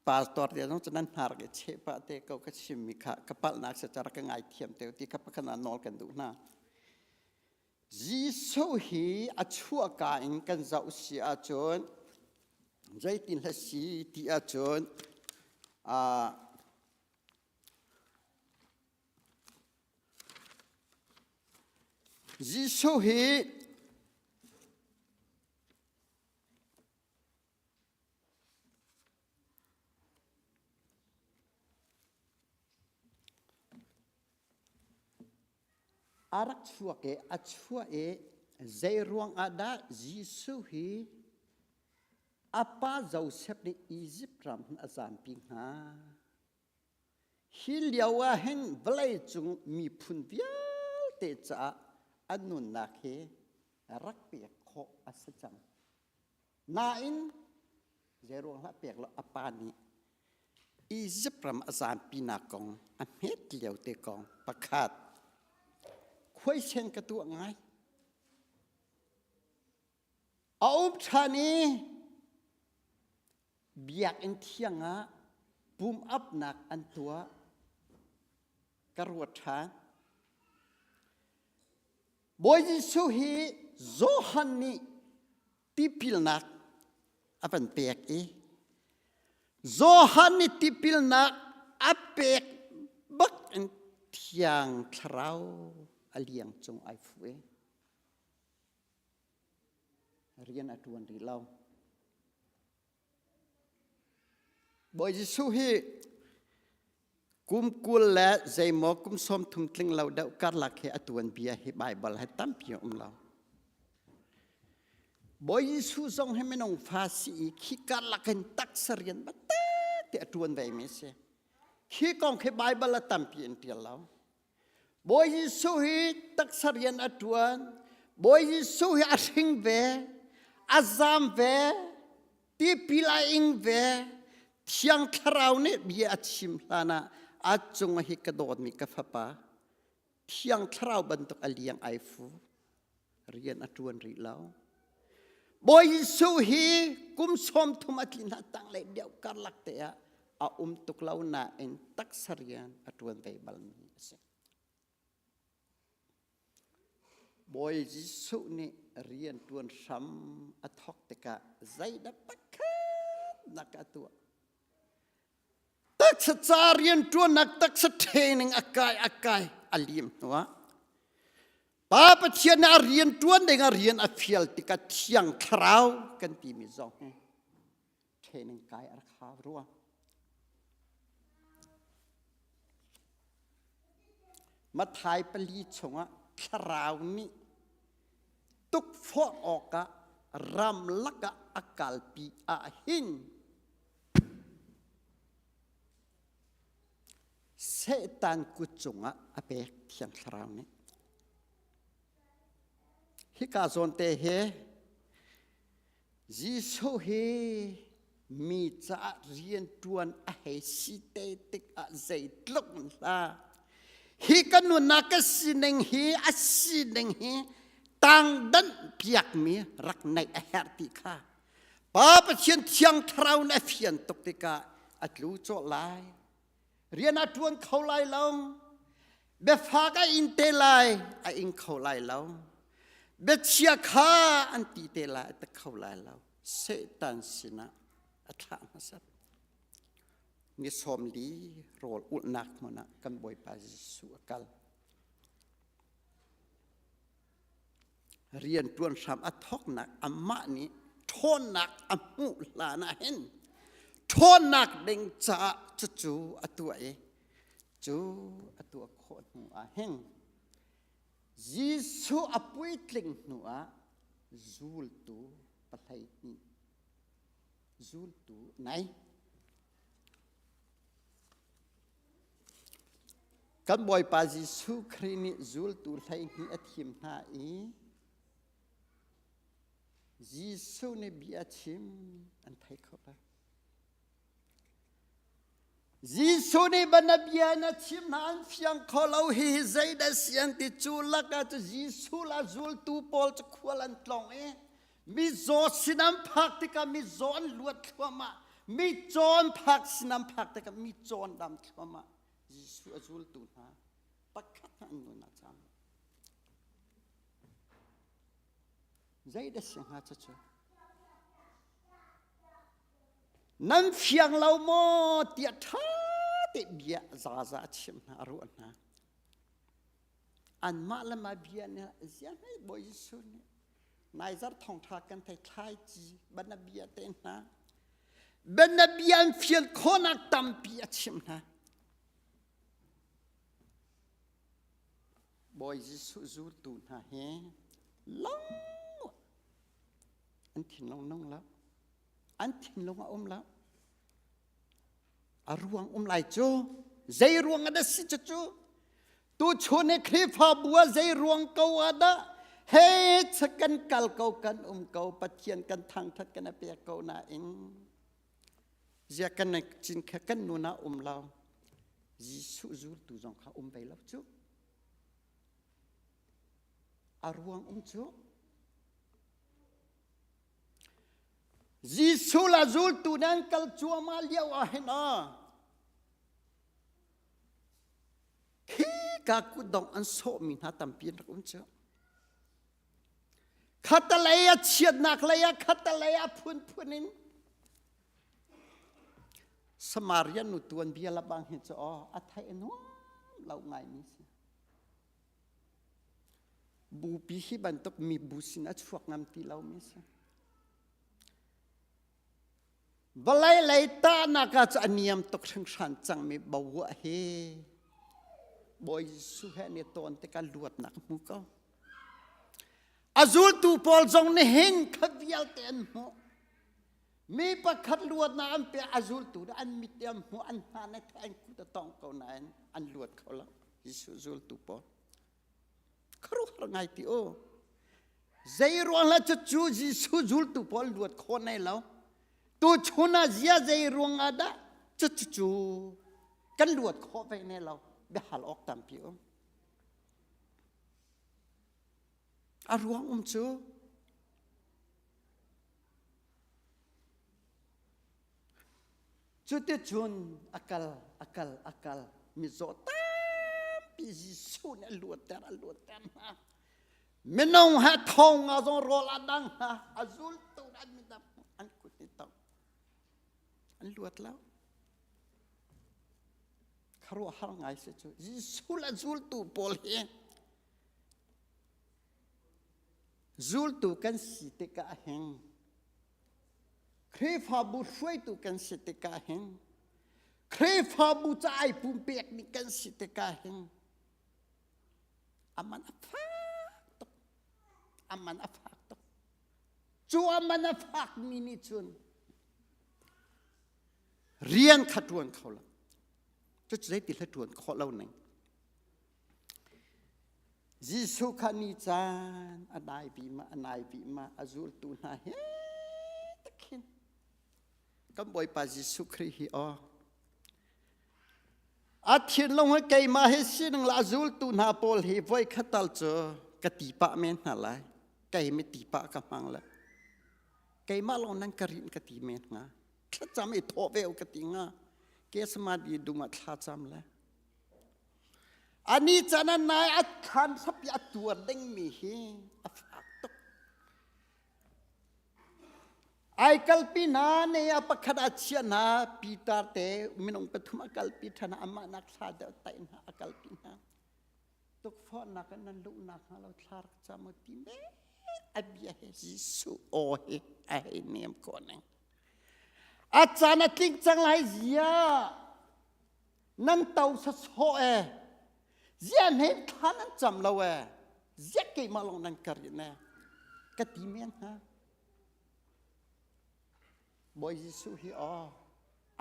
pastor te zong cu nan hnar ke cheh pah te ko ka chimmi kha ka palhnak se cara ka ngaithiam te ti kha pakhat ah nawl kan duh hna Jesuh hi a chuahka in kan zoh si ahcun. Zeitin hla si ti ahcun Jesuh hi A rak chuak i a chuah i zeiruang ah dah Jesuh hi a pa Josef nih Izipt ram hin a zampi hnga? Hi lio ah hin vawleicung miphun vialte caah a nunnak hi rak pek khawh a si cang. Nain zeiruang hlah pek lo a pa nih Izipt ram a zampinak kong a hmet lio te kong pakhat khuaisen ka tuah ngai. A um ṭhan i biakinn thiang ah pum apnak an tuah ka ruat ṭhan. Bawi Jesuh hi Johan nih tipilnak a van pek i Johan nih tipilnak a pek bak in Thiang Thlarau a liang cung ai fu i rian a ṭuan rih lo. Bawi Jesuh hi kum 20 le zeimaw kum 30 tling lo deuh karlak hi a tuanbia hi Baibal he tampi a um lo. Bawi Jesuh zong hi minung fa si i khi karlak hin taksa rian biatak te a ṭuan ve mi a si. Khi kong khi Baibal a tampi in ṭial lo. Bawi Jesuh hi taksa rian a ṭuan. Bawi Jesuh hi a hring ve, a zaam ve, tipil a ing ve. Thiang Thlarau nih bia a chim hlanah a cung hi ka dawtmi ka fapa Thiang Thlarau bantuk a liang ai fu. Rian a ṭuan rih lo. Bawi Jesuh hi kum 30 a tlin hna tanglei deuh karlak te ah a um tuk lo nain taksa rian a ṭuan ve balmi a si. Bawi Jesuh nih rian ṭuan hram a thawk tikah zeidah pakhat nak a tuah. Taksa ca rian ṭuannak taksa training a kai a kai a lim hnuah Pa Pathian nih a rian ṭuan ding a rian a fial tikah Thiang Thlarau kan timi zong hi training kai a rak hau rua. Mathai pali chungah thlarau nih tukforh awkah ramlak ah a kalpi ah hin Satan kut cungah a pek Thiang Thlarau nih. Hika zawn te hi Jesuh hi mi caah rian ṭuan a hei si te tikah zeitluk hla hi ka nunnak ka sining hi a sining hi tangdanh piakmi rak neih a herh ti kha Pa Pathian Thiang Thlarau nih a fian tuk tikah a tlu cawh lai. Rian a ṭuan kho lai lo. Biafak a in te lai, a ing kho lai lo. Biachia kha an ti te lai, a ti kho lai lo. Satan sinah a thlah hmasat. Ni 40 rawl ulhnak hmun ah kan Bawipa Jesuh a kal. Rianṭuan hram a thawknak amah nih ṭhawnnak a hmuh hlan ah hin ṭhawnnak ding caah cucu a tuah i cu a tuah khawh hnu ah hin Jesuh a puitling hnu ah zultu 12 zultu nei. Kan Bawipa Jesuh Khrih nih zultu 12 a thim hna i Jesuh nih bia a chim an thei kho lo. Jesuh nih bia na chim hna an fiang kho lo hi zeidah si an ti cu lakah cu Jesuh la zultu pawl cu khual an tlong i mizaw sin an phak tikah mizaw an luat thluahmah micaw an phak sin an phak tikah micaw an dam thluahmah Jesuh a zultu hna pakhat hna an nun ah cam zeidah si hnga cucu? Nan fiang lo maw tiah ṭha te bia zaza a chimh hna a ruah hna. Anmah le mah bia nih ziah hei Bawi Jesuh nih naizar thawngṭha kan thei thlaici banabia te hna banabia an fian khawhnak tampi a chimh hna. Bawi Jesuh zultu hna hi long an thinlung nung lo an thinlung a um lo a ruang um lai cu zei ruang ah dah si cu cu tuchun i Khrihfabu ah zei ruang ko ah dah he kan kal ko kan um ko Pathian kan thangthat kan a pek ko nain zia kan cin kha kan nun ah um lo Jesuh zultu zong kha um ve lo cu a ruang um cu Jesuh la zultu nan kal cuahmah lio ah hin ah khi ka kutdong an sawhmi hna tampi an rak um cu. Khatalei a chiatnak lei ah khatalei a phunphun in Samaria nu tuanbia labang hi cu aw a theih nuam lo ngaimi si. Bupi hi bantuk mi bu sin a chuak ngam ti lomi si. Vawlei lei tahnak ah cu a niam tuk hringhran cangmi boruah hi Bawi Jesuh he an i tawn tikah luatnak a hmu ko. A zultu pawl zong nih hin kha vialte an hmuh. Mi pakhat luatnak an pek a zultu nih an mit an hmuh an hna ne an kut a tong ko nain an luat kho lo. Jesuh zultu pawl. Khuaruahhar ngai ti u. Zei ruang la cu cu Jesuh zultu pawl luat khawh nei lo. Tu chun ah zia zei ruang ah dah cu cu cu kan luat khawh ve ne lo. Biahal awk tampi um. A ruang um cu Cuticun a kal, a kal, a kal. Mizaw tampi Jesuh nih a luatter, a luatter hna. Minung he thong nga zong rawl a dang hna. A zultu an midang an kut ni tong. An luat lo. Khuaruahhar ngai si cu. Jesuh le zultu pawl hi zultu kan si tikah hin Khrihfabu hruaitu kan si tikah hin Khrihfabu ca ai pumpekmi kan si tikah hin aman a fak tuk aman a fak tuk cu aman a fakmi nih cun rian kha ṭuan kho lo cucu zeiti hla ṭuan khawh lo ning Jesuh kha ni caan a dai vima a nai vima a zultu hna he takhin kan Bawipa Jesuh Khrih hi aw a thinlung hi keimah hi sining la a zultu hna pawl hi voi khat tal cu ka ti pah men hna lai kei mi ti pah ka hmang le keimah lawng nan ka rin ka ti men hnga thlacam i thawh ve u ka ti hnga kesamadi dum ah thlacam le Ani can an nai a thlan hrap i a tuar dingmi hi a fak tuk. Ai kalpi hna ne a pakhat a chiah hna Peter te minung pathum a kalpi ṭhan amah nak thla deuh taih hna a kalpi hna. Tukforhnak in nan luhnak hnga lo thla rak cam u ti me a bia he Jesuh aw hi a hei nem ko ning. A caan a tling cang lai zia nan to sawsawh e zia hne thla nan cam lo e zia keimah lawng nan ka rin e ka ti men hnga Bawi Jesuh hi aw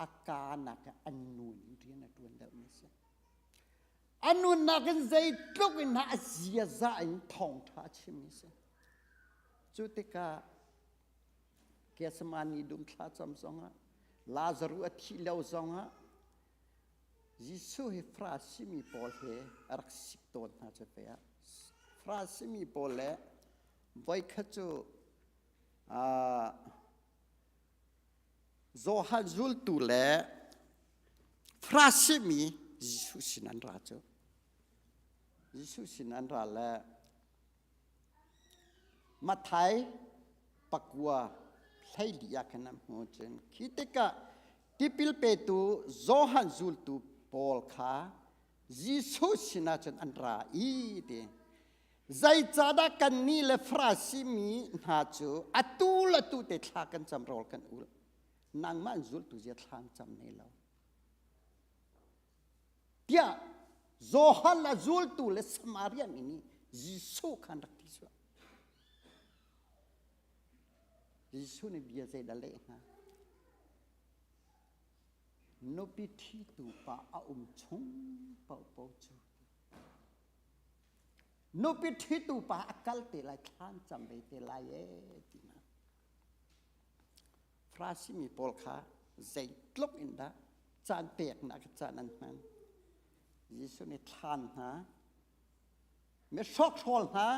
a ka nak an nun rian a tuan deuh mi si a nunnak in zeitluk in a ziaza in thawngtha a chim mi si cu tikah Gethsemane dum thla cam zongah Lazaru a thih lio zongah Jesuh hi Farasi mi pawl he a rak sik tawn hna cu pe ah Farasi mi pawl le voikhat cu Johan zultu le Farasi mi Jesuh sin an ra cu Jesuh sin an ra le Matthai pakua 14 ah khan an hmu cun khi tikah. Tipil petu Johan zultu pawl kha Jesuh sinah cun an ra i ti. Zeicahdah kannih le Farasi mi hna cu atu le atu te thla kan cam rawl kan ul. Nangmah an zultu zia thla an cam ne lo. Tiah Johan a zultu le Samaria mi nih Jesuh kha an rak ti sual. Jesuh nih bia zeidah leh hnga? Nupi ṭhitu pa a um chung paohpaoh cu nupi ṭhitu pa a kal te lai thlan cam ve te lai ee ti hna. Farasi mi pawl kha zeitluk in dah caan peknak caan an hman. Jesuh nih thlan hna, mi hrawkhrol hna,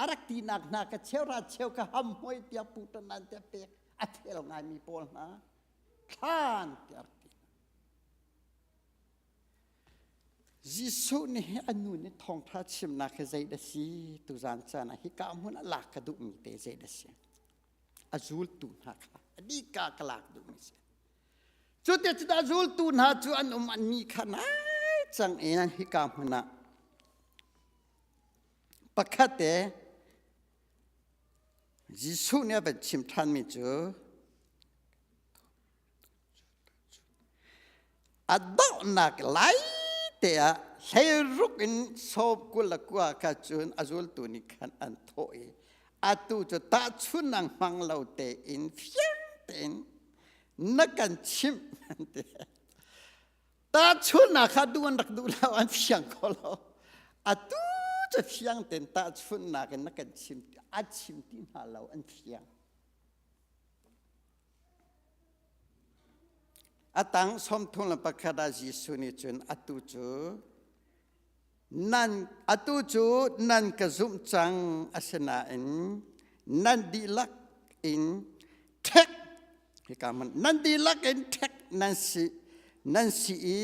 a rak tinak hna ka cheu ra cheu ka ham hoi tiah putan nan te pek a fel ngaimi pawl hna thlan tiah rak ti Jesuh nih a nu nih thawngṭha chimnak hi zei dah si tuzan caan ah hika hmun a lak ka duhmi te zei dah si a zultu hna kha a dika ka lak duhmi si cu te cu a zultu hna cu an um an mi kha nai cang in hika hmun ah Pakhat te Jesuh nih a van chim ṭhanmi cu a donghnak lai te ah hleiruk in sawm 29 kha cun a zultu nih khan an thawh i atu cu tahchunnak hmang lo tein fiang tein na kan chimh an ti. Tahchunhnak kha duh an rak duh lo, an fiang kho lo. Atu cu fiang tein tahchunhnak in na kan chim, a chim ti hna lo, an fiang. A tang 31 ah Jesuh nih cun atu cu Nan atu cu nan ka zumh cang asinain nan dihlak in ṭhek hika hmun nan dihlak in ṭhek nan si nan si i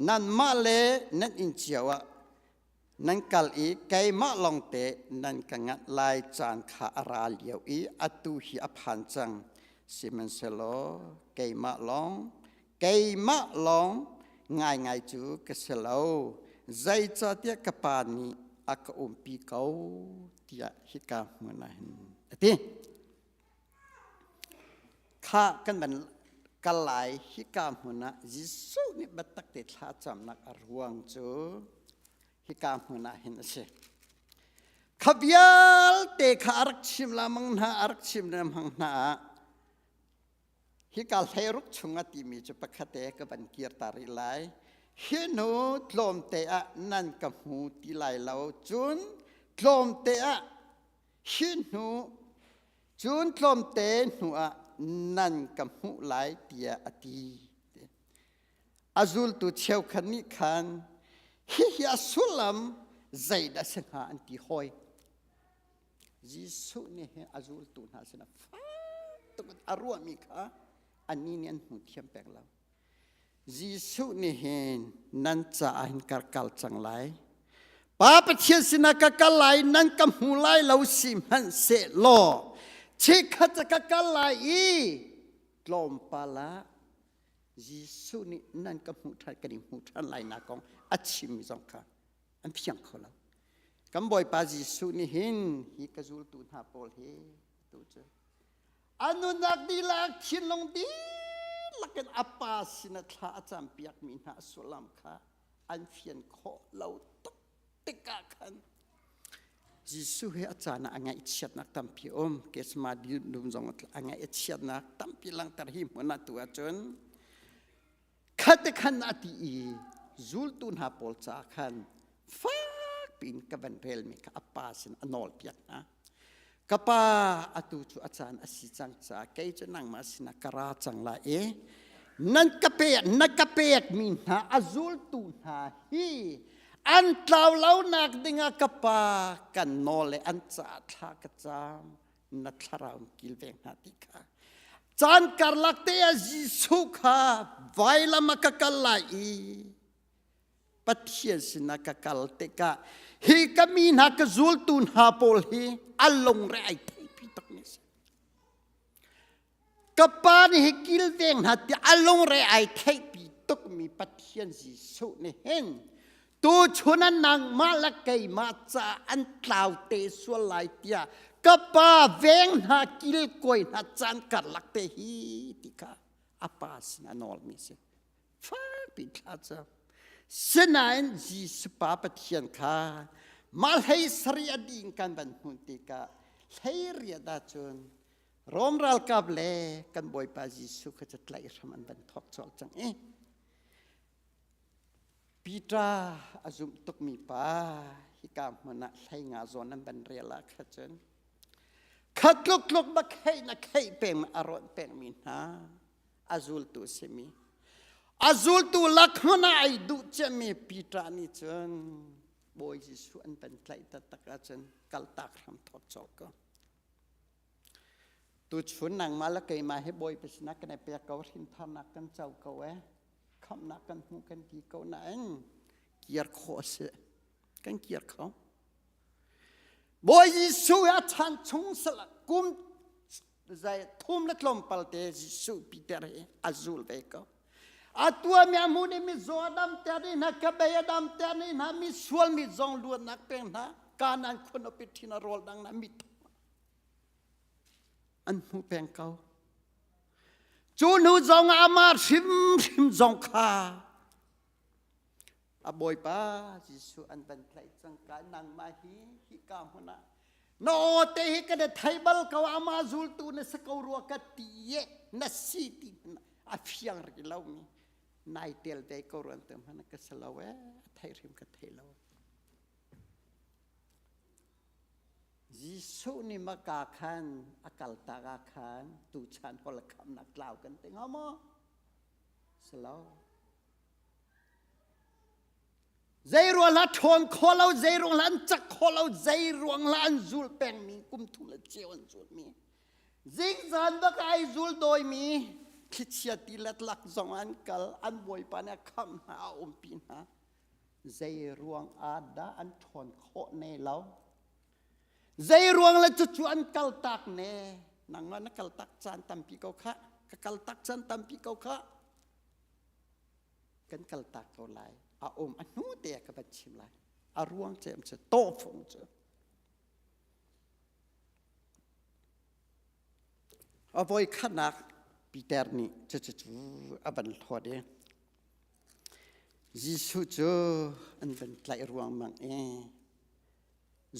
nanmah le nan inn cio ah nan kal i keimah lawngte nan ka nganh lai caan kha a ra lio i atu hi a phan cang sihmanhsehlaw keimah lawng Keimah lawng ngaingai cu ka si lo, zeicahtiah ka Pa nih a ka umpi ko tiah hika hmun ah hin a ti. Kha kan van kal lai hika hmun ah Jesuh nih biatak te thlacamnak a ruang cu hika hmun ah hin a si. Kha vialte kha a rak chim lamang hna, a rak chim lengmang hna ah Hika hleiruk chung a timi cu pakhat te ka van kir ta rih lai. Hi hnu tlawmte ah nan ka hmu ti lai lo. Cun tlawmte ah hi hnu cun tlawmte hnu ah nan ka hmuh lai tiah a ti. A zultu cheukhat nih khan hihi a sullam zeidah si hnga an ti hawi. Jesuh nih hin a zultu hna sinah fak tuk in a ruahmi kha annih nih an hmu thiam peng lo. Jesuh nih hin nan caah hin ka kal cang lai. Pa Pathian sinah ka kal lai, nan ka hmu lai lo si hmanhsehlaw chikkhat ka kal lai i tlawmpal ah Jesuh nih nan ka hmuh ṭhan kan i hmuh ṭhan lai nak kong a chimmi zong kha an fiang kho lo. Kan Bawipa Jesuh nih hin hi ka zultu hna pawl hi tu cu a nunnak dihlak thinlung dihlak in a pa sin a thla a campiakmi hna a sullam kha an fian khawh lo tuk tikah khan Jesuh he a caan ah a ngaihchiatnak tampi um Kesma dum zong a ngaihchiatnak tampi langhter hi hmun ah tu ahcun Khate khan a ti i zultu hna pawl caah khan fak piin ka van relmi kha a pa sin a nawlpiak hna. Ka pa, atu cu a caan a si cang caah kei cu nangmah sinah ka ra cang lai i nan ka pek na ka pekmi hna a zultu hna hi an tlau lonak dingah ka pa kan nawl le an caah thla ka cam na thlarau in kilveng hna ti kha caan karlak te ah Jesuh kha vailam ah ka kal lai i Pathian sinah ka kal tikah hi ka mi hna ka zultu hna pawl hi an lungre ai theipi tak mi si. Ka pa nih hi kilveng hna tiah a lungre ai theihpi tukmi Pathian Jesuh nih hin tuchun ah nangmah le keimah caah an tlau te sual lai tiah ka pa veng hna kilkawi hna caan karlak te hi ti kha a pa sin a nawlmi a si. Fakpi thla cam. Sinain Jesuh pa Pathian kha mah hlei sarih a ding kan van hmuh tikah hlei riat ahcun Rom ralkap le kan Bawipa Jesuh kha cu tlaih hram an van thawk colh cang i Peter a zumh tukmi pa hika hmun ah hlei nga zawn an van rel ah kha cun kha tluk tluk ba kheih na kheih peng a rawnh pengmi hna a zultu simi a zultu lak hmun ah ai duh ciami Peter nih cun Bawi Jesuh an van tlaih taktak ahcun kaltak hram thawk colh ko. Tuchun nangmah le keimah hi Bawipa sinah kan i pek ko, hrintharnak kan co ko e, khamhnak kan hmuh kan ti ko nain kir khawh a si. Kan kir kho. Bawi Jesuh a chan chung kum zai thum le tlawmpal te Jesuh Peter hi a zul ve ko. A tuami a hmu ding mi zaw a dam ter ding hna, kebei a dam ter ding hna, mi sual mi zong luatnak pek hna, Kanaan khun a pit thin a rawl dang na mi an hmu peng ko. Cu hnu zong ah amah hrimhrim zong kha a bawipa Jesuh an van tlaih cang ka nangmah hi hika hmun ah na aw te hi ka na thei bal ko amah zultu na si ko rua ka ti ye na si ti a fiang ri lo mi nai tel ve ko ruan te hmanh ka si lo e a thei hrim ka thei lo Jesuh nih maka khan a kaltak ah khan tuchan hol khamnak tlau kan ti hnga maw? Si lo. Zei ruang hlah ṭhawn kho lo, zei ruang hlah an cak kho lo, zei ruang hlah an zul pengmi kum thum le cheu an zulmi. Zingzan bak ai zul dawimi thlichia tilet lak zong an kal, an bawipa nih a khamh hna, a umpi hna. Zei ruang ah dah an ṭhawn khawh ne lo? Zei ruang le cucu an kaltak ne? Nangmah na kaltak caan tampi ko khah. Ka kaltak caan tampi ko khah. Kan kaltak ko lai. A um a hnu te ah ka van chim lai. A ruang cem cu tawhfung cu. A voi khatnak Peter nih cucu a van hlawt i Jesuh cu an van tlaih ruangmang i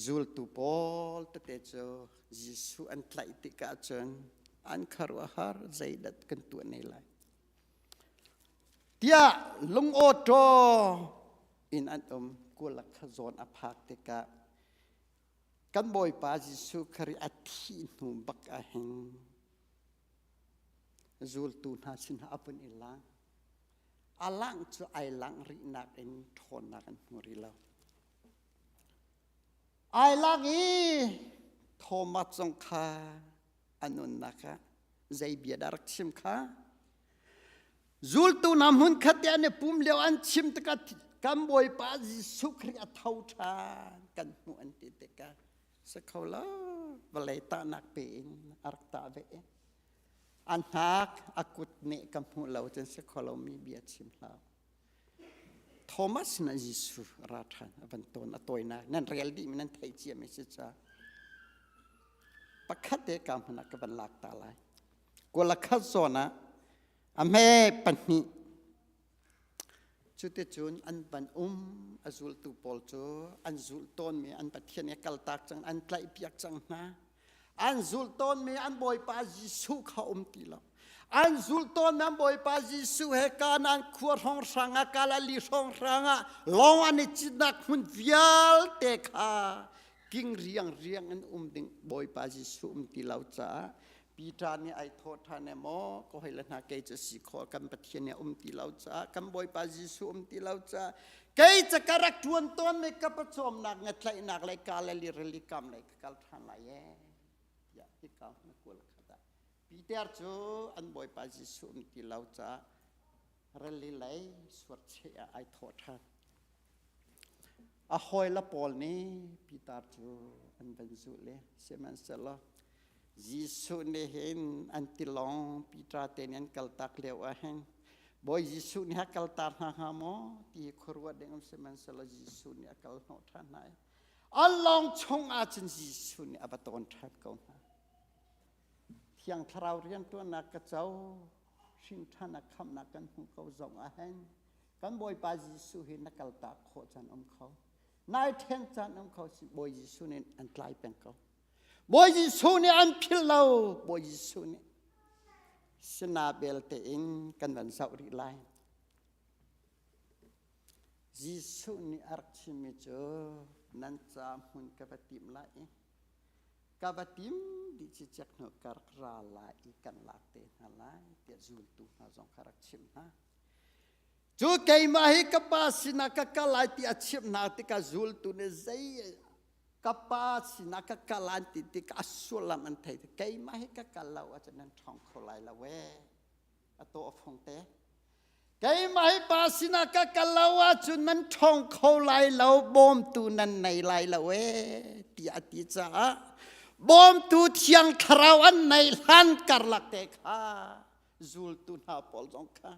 zultu pawl tete cu Jesuh an tlaih tikah cun an khuaruahhar zeidah kan tuah ne lai tiah lungawṭaw in an um kulak kha zawn a phak tikah kan Bawipa Jesuh Khrih a thih hnu bak ah hin Zultu hna sinah a vun i lang. A langh cu ai langh rihnak in ṭhawnnak an hmu rih lo. Ai lang i Thomas zong kha a nunnak ah zei bia dah rak chim kha zultu hna hmunkhat te an i pum lio an chim tikah kan Bawipa Jesuh Khrih a tho ṭhan kan hmuh an ti tikah si kho lo vawlei tahnak pe in a rak tah ve a hnak a kut nih ka hmuh lo cun si kho lomi bia chim hlah Thomas na Jesuh ra ṭhan a van tawn a tawinak nan rel dih mi nan theih cia mi si ca pakhat te ka hmun ah ka van lak ta lai kualakhat zawn ah a hme pahnih Cuticun an van um a zultu pawl cu an zulh tawnmi an Pathian i kaltak cang an tlaihpiak cang hna. An zulh tawnmi an Bawipa Jesuh kha um ti lo. An zulh tawnmi an Bawipa Jesuh he Kanaan khua hrawnghrang ah Galilee hrawnghrang ah lawng an i citnak hmun vialte kha king riang riang in um ding Bawipa Jesuh um ti lo caah Peter nih ai thawh ṭhan e maw ka hoi le hna kei cu si khawh kan Pathian nih um ti lo caah kan Bawipa Jesuh um ti lo caah kei ca ka rak ṭuan tawn mi ka pawcawmnak ngatlaihnak le Galilee rili kam lei ka kal ṭhan lai e tiah hika na kual khat ah Peter cu an Bawipa Jesuh um ti lo caah rili lei suarcheh ah ai thawh ṭhan. A hawile pawl nih Peter cu an van zulh i sihmanhsehlaw. Jesuh nih hin an tilawng Peter te nih an kaltak lio ah hin Bawi Jesuh nih a kaltak hna hnga maw ti khuaruah ding um sihmanhsehlaw Jesuh nih a kal hnawh ṭhan hna i an lawng chung ah cun Jesuh nih a va tawn ṭhan ko hna. Thiang Thlarau rianṭuannak ka co hrinṭhan a khamhnak kan hmuh ko zong ah hin kan Bawipa Jesuh hi na kaltak khawh caan um kho. Nai ṭhen caan um kho si Bawi Jesuh nih an tlai peng ko. Bawi Jesuh nih an philh lo. Bawi Jesuh nih sina belte in kan van zoh rih lai. Jesuh nih a rak chimmi cu nan ca hmun ka va tim lai i ka va tim dih cicek hnu ka rak ra lai i kan lak te hna lai tiah zultu hna zong kha rak chimh hna. Cu keimah hi ka pa sinah ka kal lai ti a chimh hna tikah zultu nih zei ka pa sinah ka kal an ti tikah a sullam an thei keimah hi ka kal lo ahcun nan ṭhawng kho lai lo ee a tawh a fung te keimah hi pa sinah ka kal lo ahcun nan ṭhawng kho lai lo bawmtu nan nei lai lo ee tiah a ti caah bawmtu thiang thlarau an nei hlan karlak te kha zultu hna pawl zong kha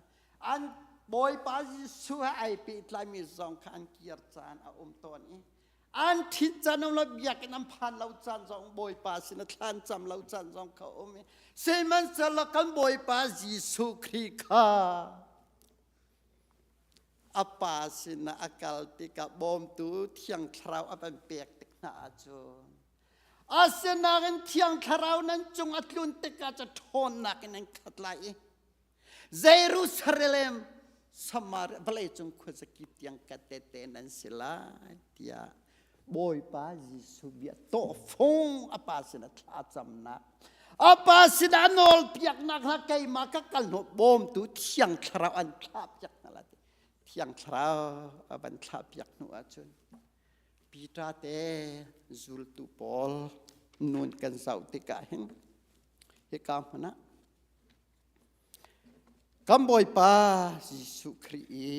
an Bawipa Jesuh he ai pehtlaimi zong kha an kir caan a um tawn i an ṭhit caan um lo biakinn an phan lo caan zong Bawipa sin a thlan cam lo caan zong kha um i sihmanhsehlaw kan Bawipa Jesuh Khrih kha a pa sinah a kal tikah bawmtu Thiang Thlarau a van pek tik hna ahcun asinain Thiang Thlarau nan cung a tlun tikah cu ṭhawnnak in an khat lai i Jerusalem Samaria vawleicung khuazakip tiang ka tehte nan si lai tiah Bawipa Jesuh bia tawhfung a pa sinah thlacamnak a pa sinah nawlpiaknak hna keimah ka kal hnawh bawmtu Thiang Thlarau an thlahpiak hna lai Thiang Thlarau a van thlahpiak hnu ahcun Peter te zultu pawl nun kan zoh tikah hin hika hmun ah Kan Bawipa Jesuh Khrih i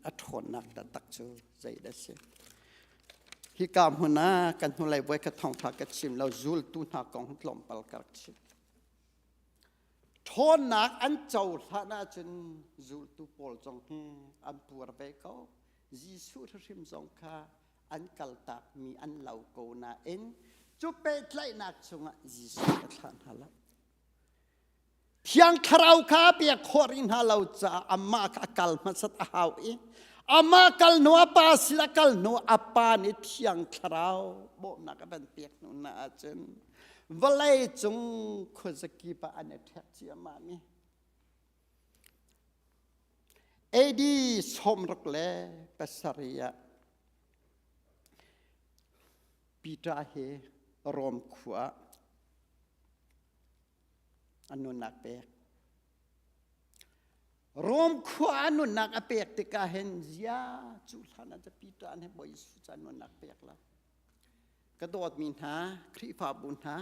a ṭhawnnak taktak cu zeidah a si? Hika hmun ah kan hnulei voi khat thawngṭha ka chim lo zultu hna kong tlawmpal ka rak chim. Ṭhawnnak an cohlan ahcun zultu pawl zong hi an puar ve ko. Jesuh hrim zong kha an kaltakmi an lo ko nain cu pehtlaihnak chungah Jesuh a thlah hna lo. Thiang Thlarau kha pek khawh rih hna lo caah amah kha a kal hmasat a hau i amah kal hnu a pa sin a kal hnu a pa nih Thiang Thlarau bawmhnak a van pek hnu na ahcun vawlei cung khuazakip ah an i ṭhek ciammam i AD 67 ah Peter hi Rom khua ah a nunnak pek. Rom khua a nunnak a pek tikah hin zia cu hlan ah Peter nih Bawi Jesuh ca nunnak pek lo. Ka dawtmi hna, Khrihfabu hna,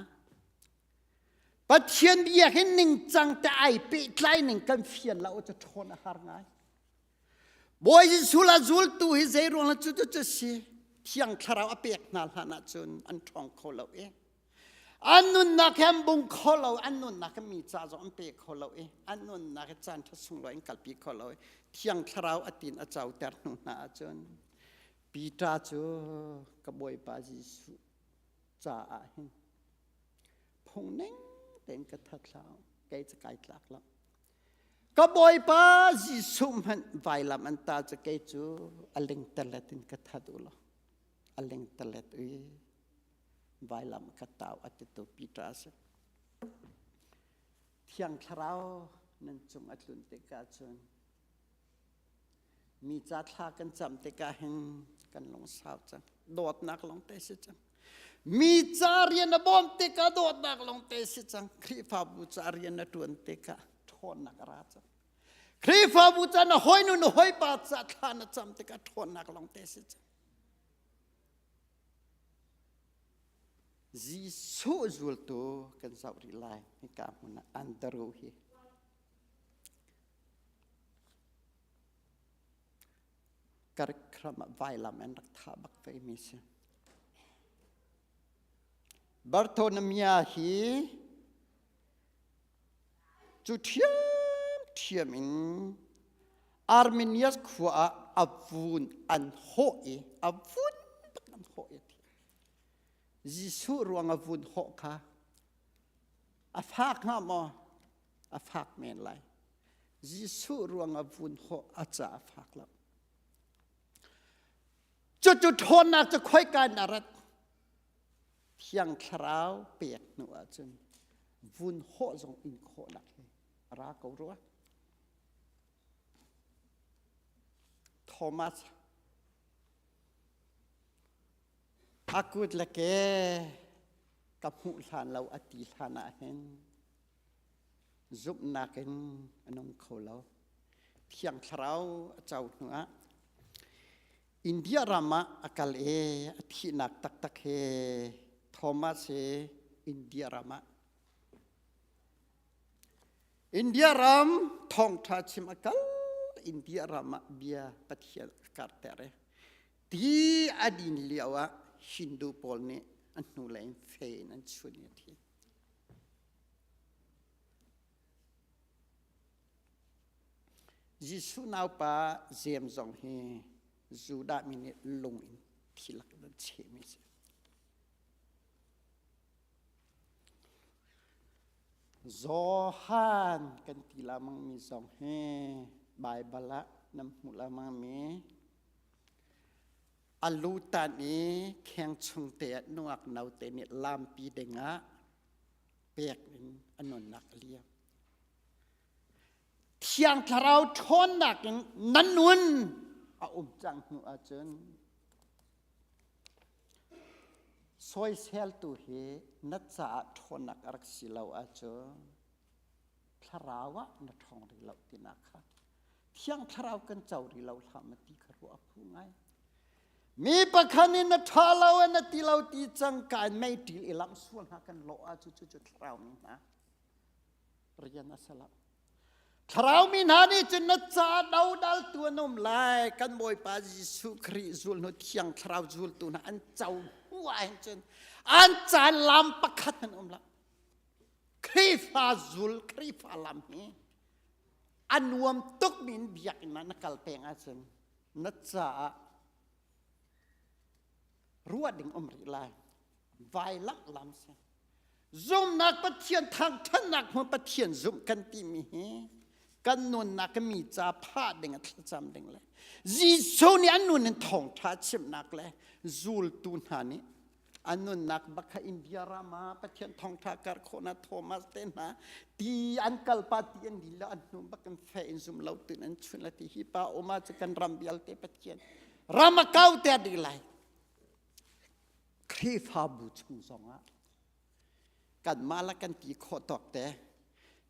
Pathian bia hin ningcang te ai pehtlai ning kan fian lo cu ṭhawn a har ngai. Bawi Jesuh la zultu hi zei ruang cu cu cu si Thiang Thlarau a pek hna hlan ahcun an ṭhawng kho lo i An nunnak he an bung kho lo, an nunnak he mi ca zong an pe kho lo i an nunnak he caan ṭha sunglawi an kalpi kho lo i Thiang Thlarau a tin a coter hnu hna ahcun Peter cu ka Bawipa Jesuh caah hin phung ning tein ka thathlau kei cu kai tlak lo. Ka Bawipa Jesuh hmanh vailam an ta cu kei cu a lingtalet in ka that u law a lingtalet ui vailam ka tau a titu Peter a si. Thiang Thlarau nan cung a tlun tikah cun mi ca thla kan cam tikah hin kan lungsau cang. Dawtnak lawng te si cang. Mi ca rian a bawm tikah dawtnak lawng te si cang. Khrihfabu ca rian a ṭuan tikah ṭhawnnak a ra cang. Khrihfabu ca na hawinu na hawipa ca thla na cam tikah ṭhawnnak lawng te si cang. Jesuh zultu kan zoh rih lai hika hmun ah Andrew hi Karik ram ah vailam an rak thah bak ve mi si. Bartholomew hi. Cu ṭhiamṭhiam in Armenias khua ah a vun an hawh i a vun bak an hawh i Jesuh ruang a vun hawh kha a fak hnga maw? A fak men lai. Jesuh ruang a vun hawh a ca a fak lo. Cucu ṭhawnnak cu khoika in a rat? Thiang Thlarau pek hnu ahcun vun hawh zong in khawhnak hi a ra ko rua. Thomas a kut le ke ka hmuh hlan lo a ti hlan ah hin zumhnak in a nung kho lo. Thiang Thlarau a co hnu ah India ram ah a kal i a thihnak taktak hi Thomas hi India ram ah India ram thawngṭha chim a kal India ram ah bia Pathian a karter i ti a din lio ah Hindu pawl nih an hnulei in fe in an chun i a thi. Jesuh naupa Jeim zong hi Judah mi nih lung in thi lak in an chehmi a si. Johan kan ti lamangmi zong hi Baibal ah nan hmuh lamangmi a lu tan i kheng chung te ah nungak note nih lampi dingah pek in a nunnak a liam. Thiang Thlarau ṭhawnnak in na nun a um cang hnu ahcun soiseltu hi na caah ṭhawnnak a rak si lo ahcun thlarau ah na ṭhawng rih lo tinak kha Thiang Thlarau kan co rih lo hlah ma ti kha ruah a phu ngai. Mi pakhat in na ṭha lo na ti lo ti cang ka in mei ṭil i lamh sual hna kan lawh ah cu cu cu thlarau mi hna rian a si lo. Thlarau mi hna nih cun na ca dodal tu an um lai kan Bawipa Jesuh Khrih zul hnu thiang thlarau zultu hna an co hnu ah hin cun an ca lam pakhat an um lo. Khrihfa zul Khrihfa lam hi a nuam tuk mi in biakinn ah na kal peng ahcun na caah ruah ding um rih lai vailangh lam si zumnak Pathian thangthannak hmun Pathian zumh kan timi hi kan nunnak mi ca phah ding a thlacam ding le Jesuh nih an nun in thawngtha chimnak le zultu hna nih an nunnak bak kha India ram ah Pathian thawngtha kar khawhnak Thomas te hna ti an kalpa ti an lila an hnu bak in fe in zum lo tin an chun la ti hi pa oma cu kan ram vialte Pathian ram a kau te dih lai Khrihfabu chung zongah kanmah la kan ti khawh tawk te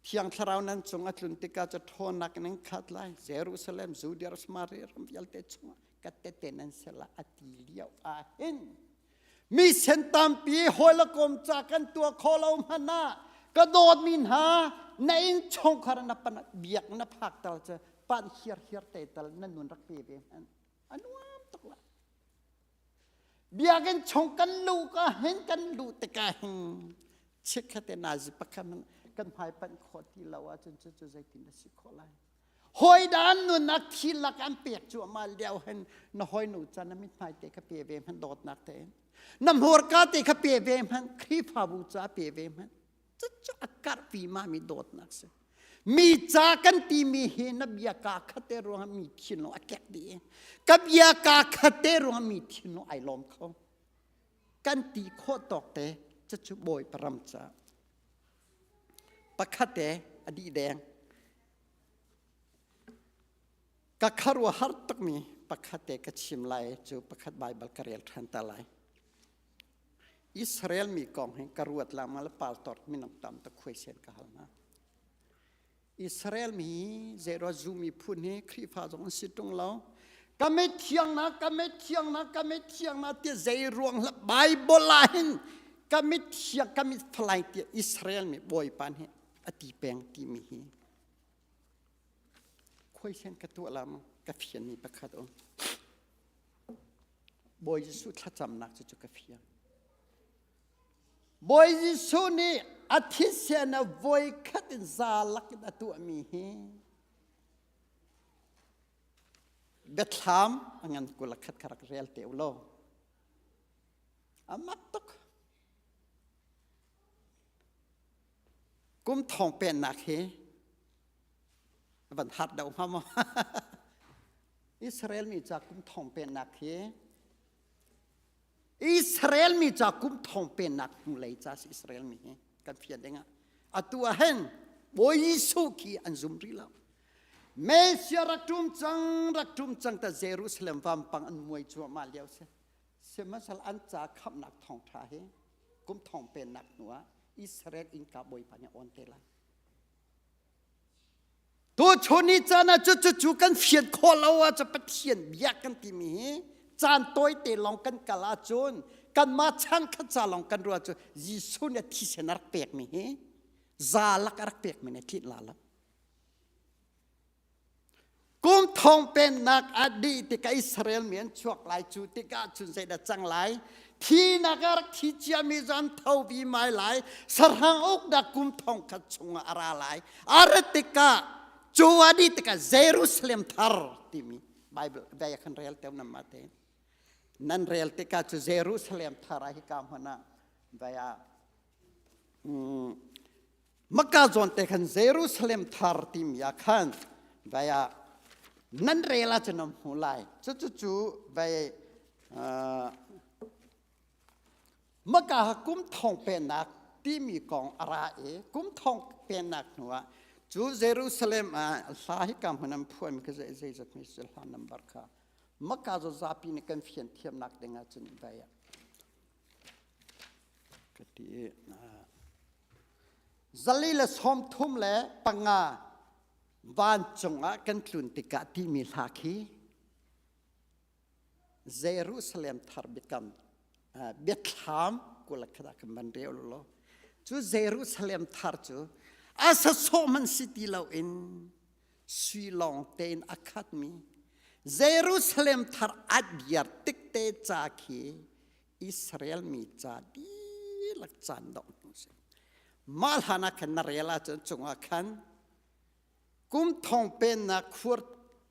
Thiang Thlarau nan cung a tlun tikah cu ṭhawnnak in an khat lai Jerusalem Judea Samaria ram vialte chungah ka tete nan si la a ti lio ah hin mi sen tampi hawi le kom ca kan tuah kho lo hmanh ah ka dawtmi hna na inn chungkhar na pan biak na phak tal cu pan hiar hiar te tal na nun rak pe ve hmanh a nuam tuk la Biakinn chung kan luh ka hin kan luh tikah hin chikkhat te nazi pakhat hmanh kan hmai panh khawh ti lo ahcun cu cu zeitin a si khawh lai. Hawi dan nunnak thi lak an pek cuahmah lio hin na hawinu ca na mithmai te kha pe ve hmanh dawtnak tein na hmurka te kha pe ve hmanh Khrihfabu ca pe ve hmanh Cucu a karhpi ma mi dawtnak si. Mi ca kan timi hi na bia ka khate ruangah mi thinlung a kek dih. Ka bia ka khate ruangah mi thinlung ai lawm kho. Kan ti khawh tawk te cucu Bawipa ram ca. Pakhat te a dih deng. Ka kharua har tukmi pakhat te ka chim lai cu pakhat Bible ka rel ṭhan ta lai. Israel mi kong hi ka ruat lengmang le pastor minung tam tuk khuaisen ka hal hna. Israel mi zeiro zu miphun hi Khrihfa zong an si ṭung lo. Ka mit thiang na, ka mit thiang na, ka mit thiang na ti zei ruang hlah Bible ah hin ka mit thiang, ka mit falai ti Israel mi Bawipa nih a ti peng timi hi khuaisen ka tuah la maw ka fian mi pakhat um. Bawi Jesuh thlacamnak cu cu ka fiang. Bawi Jesuh nih a thisen a voikhat in za lak in a tuahmi hi biathlam a ngan kul a khat kha rak rel te u law a mak tuk. Kum thong pennak hi van hat deuh hnga maw? Israel mi ca kum thong pennak hi Israel mi ca kum thong pennak hnulei ca si Israel mi hi kan fian ding ah atu ah hin Bawi Jesuh khi an zum rih lo. Messiah rak ṭum cang rak ṭum cang ta Jerusalem vampang an muai cuahmah lio si. Sihmanhsehlaw an ca khamhnak thawngṭha hi kum thong pennak hnu ah Israel innka Bawipa nih a on te lai. Tuchun ni caan ah cucu kan fian khawh lo ah cu Pathian bia kan timi hi caan tawite lawng kan kal ahcun kanmah chan khat ca lawng kan ruah cu Jesuh nih a thisen a rak pekmi hi za lak a rak pekmi nih tlinh la lo. Kum thong pennak a dih tikah Israel mi an chuak lai cu tikah cun zeidah cang lai? Thinak a rak thi ciami cu an tho vi mai lai. Sahrang uknak kum thong khat chungah a ra lai. A rat tikah cu a dih tikah Jerusalem thar timi Bible bia khan rel teu nam ma te. Nan rel tikah cu Jerusalem thar ah hika hmun ah bia Maka zawn te khan Jerusalem thar timi ah khan vai ah nan rel ahcun nan hmu lai. Cucu vai Maka kum thong pennak timi kong a ra i kum thong pennak hnu ah cu Jerusalem ah hla hi ka hmun an phuan ka zei zeizat mi si hla number kha Maka cu zapi nih kan fian thiamnak ding ahcun vai ah ka ti 135 vancung ah kan tlun tikah timi hla khi Jerusalem thar biakam biathlam kul khat ah kan van rel law cu Jerusalem thar cu a sasawh man si ti loin sui lawng tein a khatmi Jerusalem thar a dir tik te ca khi Israel mi ca dihlak caan dongh hnu si. Mah hlan ah khan na rel ahcun cungah khan kum thong pennak khur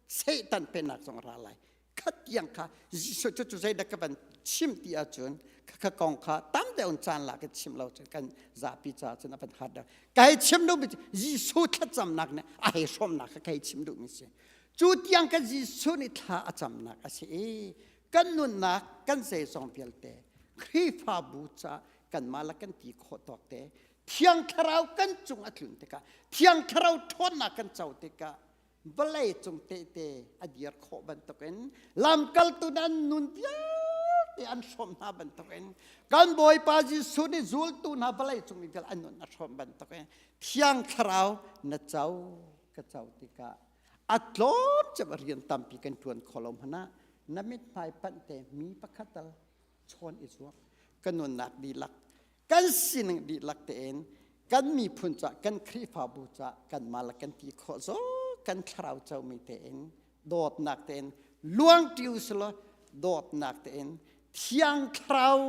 Satan pennak zong ra lai. Khat tiang kha Jesuh cu cu zeidah ka van chim ti ahcun kha kong kha tam deuh in caan lak in chim lo cun kan zapi caah cun a van har deuh. Ka hei chim duhmi cu Jesuh thlacamnak nih a hei hrawmnak kha ka hei chim duhmi si. Cu tiang kan Jesuh nih thla a camnak a si i kan nunnak kan zeizong vialte Khrihfabu ca kanmah le kan ti khawh tawk te Thiang Thlarau kan cung a tlun tikah Thiang Thlarau ṭhawnnak kan co tikah vawlei cung tehte a dir khawh bantukin lamkaltu nan nun vialte an hrawm hna bantukin kan Bawipa Jesuh nih zultu hna vawlei cung i vial an nun a hrawm bantukin Thiang Thlarau na co ka co tikah a tlawm cem rian tampi kan ṭuan kho lo hmanh ah na mithmai panh te mi pakhat tal chawn i zuam kan nunnak dihlak kan sining dihlak tein kan miphun ca kan Khrihfabu ca kan mah kan ti khawh zo kan thlarau comi tein dawtnak tein luang ṭi usulaw dawtnak tein thiang thlarau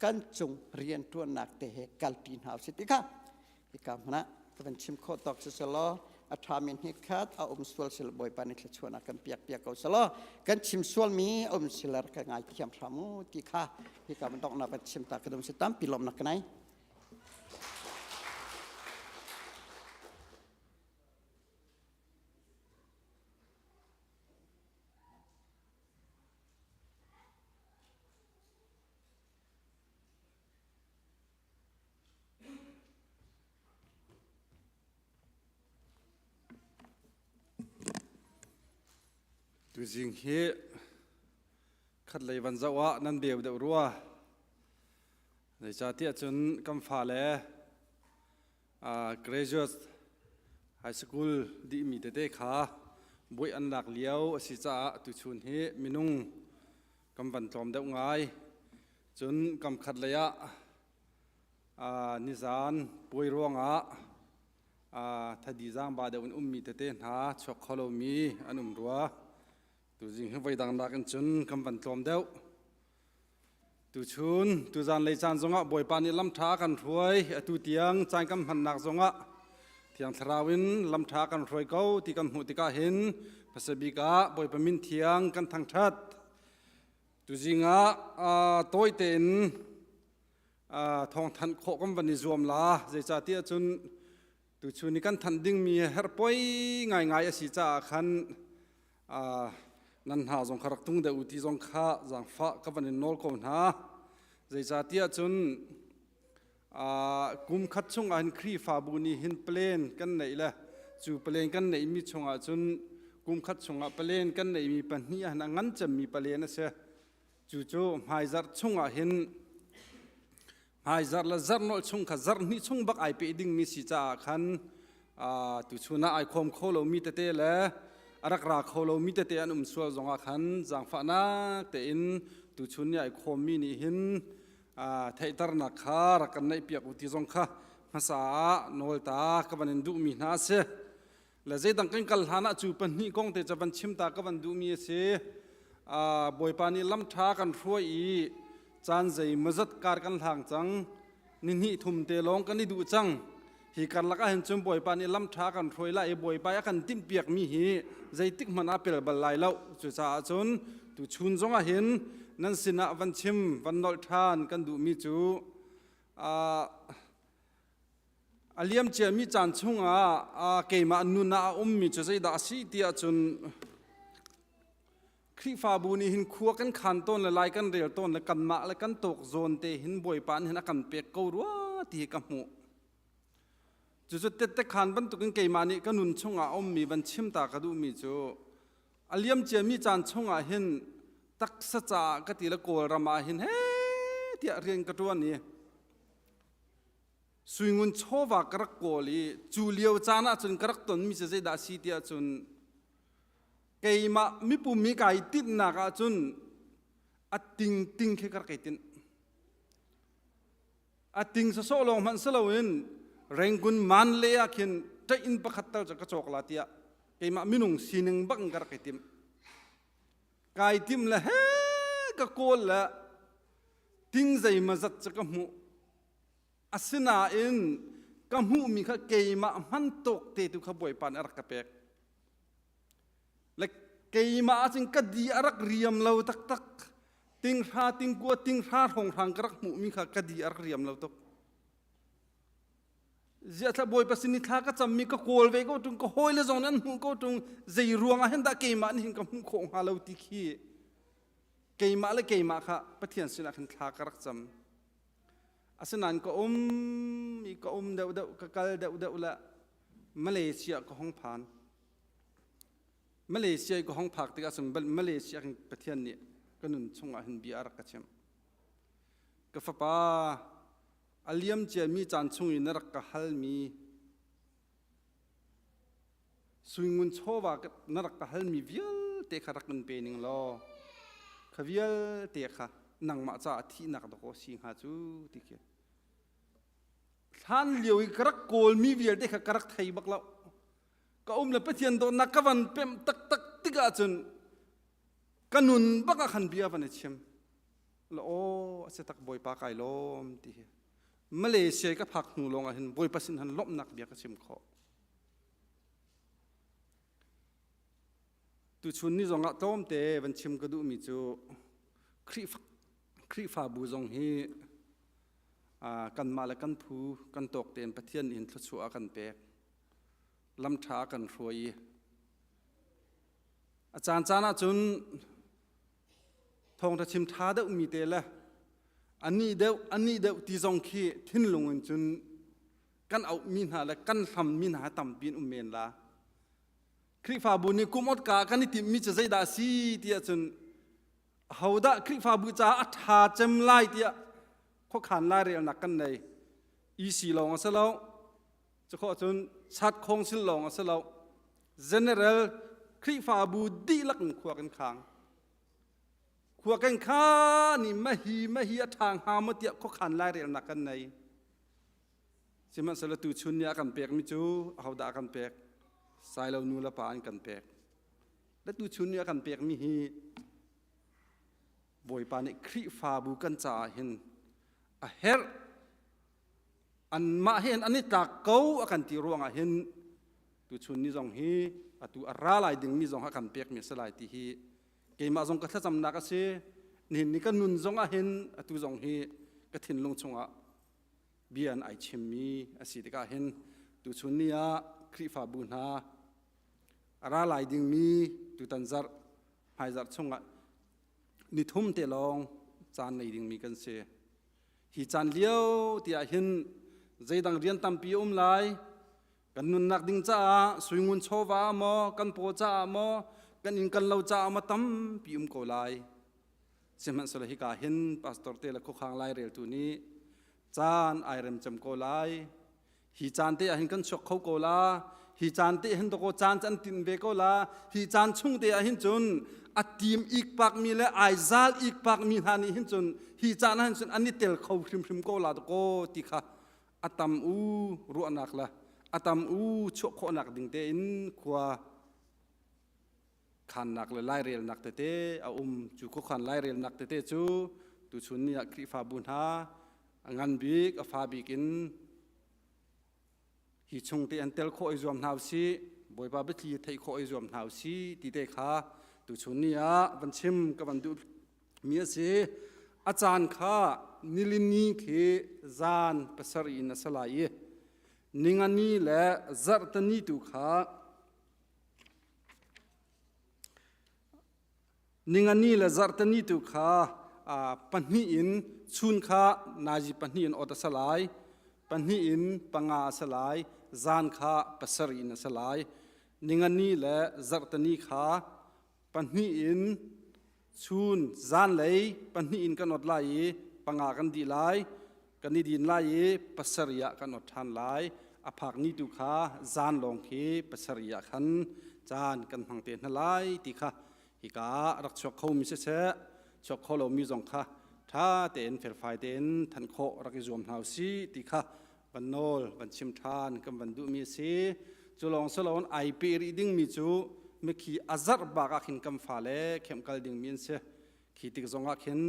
kan cung rianṭuannak te he kalpi hna usih ti kha hika hmun ah ka van chim khawh tawk si selaw a ṭhami hnik khat a um sual sil Bawipa nih thluachuahnak kan piak piak ko selaw kan chim sualmi a um silar ka ngai thiam hram u ti kha hika van donghnak van chim ta ka dum si tampi lawmnak ka nei. Tuzing hi khatlei van zoh ah nan beu deuh rua. Zeicahtiah cun kan fale graduate high school dihmi tete kha buai an lak lio a si caah tuchun hi minung kan van tlawm deuh ngai. Cun kam khat lei ah nizan puai ruangah thadi zaangba deuh in ummi tete hna chuak kho lomi an um rua. Tuzing hi voidang nakin cun kan van tlawm deuh. Tuchun tuzan lei caan zongah Bawipa nih lam ṭha a kan hruai. Atu tiang caan kan hmannak zongah Thiang Thlarau in lam ṭha kan hruai ko ti kan hmuh tikah hin hmasa bik ah Bawipa min thiang kan thangṭhat. Tuzing ah tawi tein thawngthanh khawh kan van i zuam la. Zeicahtiah cun tuchun i kan thanh dingmi herhpoi ngaingai a si caah khan nan hna zong kha rak tung deuh u ti zong kha zaangfah ka van in nawl ko hna. Zeicahtiah cun kum khat chung ah hin Khrihfabu nih hin plan kan neih le cu plan kan neihmi chungah cun kum khat chungah plan kan neihmi pahnih ah hin a ngan cemmi plan a si. Cucu hmaizarh chungah hin hmaizarh le zarhnolh chung kha zarh hnih chung bak ai peh dingmi si caah khan tuchun ah ai khawm kho lomi tete le a rak ra kho lomi tete an um sual zongah khan zaangfahnak tein tuchun ni ai khawmmi nih hin theihternak kha rak kan neihpiak u ti zong kha hmasa ah nawl ta ka van in duhmi hna a si. Le zeidang kan kal hlan ah cu pahnih kong te ca van chim ta ka van duhmi a si. Bawipa nih lam ṭha kan hruai i caan zei mazat kar kan hlang cang. Ni hnih thum te lawng kan i duh cang. Hi karlak ah hin cun Bawipa nih lam ṭha kan hruai lai i Bawipa a kan timhpiakmi hi zeitik hmanh ah pel bal lai lo. Cucaah cun tu chun zong ah hin nan sinah van chim van nolh ṭhan kan duhmi cu A liamciami caan chungah keimah nun ah a ummi cu zeidah a si ti ahcun Khrihfabu nih hin khua kan khan tawn le lai kan rel tawn le kanmah le kan tawk zawn te hin Bawipa nih hin a kan pek ko rua ti hi ka hmuh. Cucu tette khan bantukin keimah nih ka nun chungah a ummi van chim ta ka duhmi cu a liamciami caan chungah hin taksa caah ka ti le Kawlram ah hin he tiah rian ka ṭuan i Suingun chawva ka rak kawl i cu lio caan ahcun ka rak tonmi cu zeidah a si tiah cun keimah mipum i kai tinhnak ahcun a ting ting khi ka rak i tinh. A ting sawsawh lawng hmanh si loin Rangoon Manle ah khin ṭaih pakhat tal cu ka cawk la tiah keimah minung sining bak in ka rak i timh. Kai tim le he ka kawl le ting zeimawzat cu ka hmuh. Asinain ka hmuhmi kha keimah hman tawk te tu kha Bawipa nih a rak ka pek. Le keimah ahcun ka di a rak riam lo taktak. Tinghra tingkua tinghra hrawnghrang ka rak hmuhmi kha ka di a rak riam lo tuk. Ziah thla Bawipa sin i thla ka cammi ka kawl ve ko ṭung ka hawile zong nih an hmuh ko ṭung zei ruang ah hin dah keimah nih hin ka hmuh khawh hnga lo ti khi keimah le keimah kha Pathian sinah khan thla ka rak cam. Asinain ka um i ka um deuhdeuh ka kal deuhdeuh le Malaysia ka hong phan. Malaysia i ka hong phak tikah cun Malaysia hin Pathian nih ka nun chungah hin bia a rak ka chimh. Ka fapa a liam ciami caan chung i na rak ka halmi Suingun chawva na rak ka halmi vialte kha rak in pe ning law kha vialte kha nangmah caah thihnak dawkaw si hnga cu ti khi hlan lio i ka rak kawlmi vialte kha ka rak thei bak lo ka um le Pathian dawtnak ka van pemh taktak tikah cun ka nun bak ah khan bia van i chim la aw a si tak bawipa kai lawm ti hi Malaysia ka phak hnu lawng ah hin bawipa sin han lawmhnak bia ka chim khawh Tuchun ni zongah tlawmte van chim ka duhmi cu Khrihfa, Khrihfabu zong hi kanmah le kan phu kan tawk tein Pathian nih hin thluachuah a kan pek. Lam ṭha a kan hruai i a caan caan ahcun thawngṭha chim ṭha deuhmi te le anih deuh anih deuh ti zong khi thinlung in cun kan auhmi hna le kan hlammi hna tampi in um men la. Khrihfabu nih kum ot ka kan i timhmi cu zeidah a si tiah cun ahodah Khrihfabu caah a ṭha cem lai tiah khuakhan lairelnak kan nei. EC lawng a si lo. Cukhawh cun chat khawngsil lawng a si lo. General Khrihfabu dihlak in khua kan khang. Khua kan kha nih mahi mahi a ṭha hnga maw tiah khuakhan lairelnak kan nei. Sihmanhsehlaw tuchun ni a kan pekmi cu ahodah a kan pek? Sailo nu le pa an kan pek. Le tuchun ni a kan pekmi hi Bawipa nih Khrihfabu kan caah hin a herh anmah he an i tlak ko a kan ti ruangah hin tuchun ni zong hi atu a ra lai dingmi zong a kan pekmi a si lai ti hi keimah zong ka thlacamnak a si. Nihin ni ka nun zong ah hin atu zong hi ka thinlung chungah bia an ai chimmi a si tikah hin tuchun ni ah Khrihfabu hna a ra lai dingmi tutan zarh hmaizarh chungah nithum te lawng caan nei dingmi kan si. Hi caan lio tiah hin zeidang rian tampi um lai, kan nunnak ding caah suingun chawva maw, kan paw caah maw, kan inn kan lo caah maw tampi um ko lai. Sihmanhsehlaw hika hin pastor te le khuakhang laireltu nih caan ai rem cem ko lai, hi caan te ah hin kan chuak kho ko la, hi caan te hin dakaw caan an tin ve ko la, hi caan chung te ah hin cun a tim ikpak mi le ai zal ikpak mi hna nih hin cun hi caan ah hin cun an i tel kho hrimhrim ko la dakaw ti kha a tam u ruahnak la a tam u chuah khawhnak ding tein khua khannak le lairelnak tete a um. Cu khuakhan lairelnak tete cu tuchun ni ah Khrihfabu hna a ngan bik a fa bik in hi chung te an tel khawh i zuam hna usih, Bawipa biathli theih khawh i zuam hna usih ti te kha tuchun ni ah van chim ka van duh mi a si. A caan kha nilini khi zan 7 in a si lai i ningani le zarhtani tu kha Ningani le zarhteni tu kha pahnih in chun kha nazi pahnih in ot a si lai, pahnih in panga a si lai, zan kha pasarih in a si lai. Ningani le zarhteni kha pahnih in chun zanlei pahnih in kan ot lai i panga kan dih lai, kan i din lai i pasarih ah kan ot ṭhan lai. A phak ni tu kha zan lawng khi pasarih ah khan caan kan hmang te hna lai ti kha hika ah rak chuak khomi siseh, chuak kho lomi zong kha ṭha tein felfai tein thanh khawh rak i zuam hna usih ti kha van nawl van chim ṭhan kan van duhmi a si. Cu lawng si loin ai pe rih dingmi cu mikhi a zarh bak ah khin kan fale khem kal dingmi an si. Khi tik zong ah khin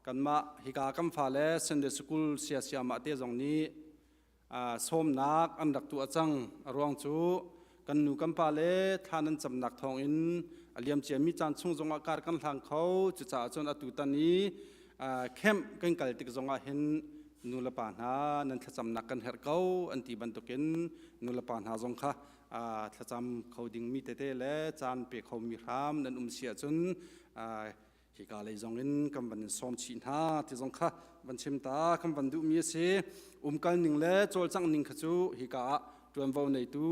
kanmah hika kan fale Sunday School sia siamah te zong nih sawmnak an rak tuah cang. A ruang cu kan nu kan pa le thla nan camnak thawngin a liamciami caan chung zongah kar kan hlang kho. Cucaah cun atu tan i camp kan kal tik zongah hin nu le pa hna nan thlacamnak kan herh ko an ti bantukin nu le pa hna zong kha thlacam kho dingmi tete le caan pe khomi hram nan um si ahcun hika lei zong in kan van in sawm chih hna ti zong kha van chim ta kan van duhmi a si. Umkal ning le cawlcangh ning kha cu hika ah ṭuanvo neitu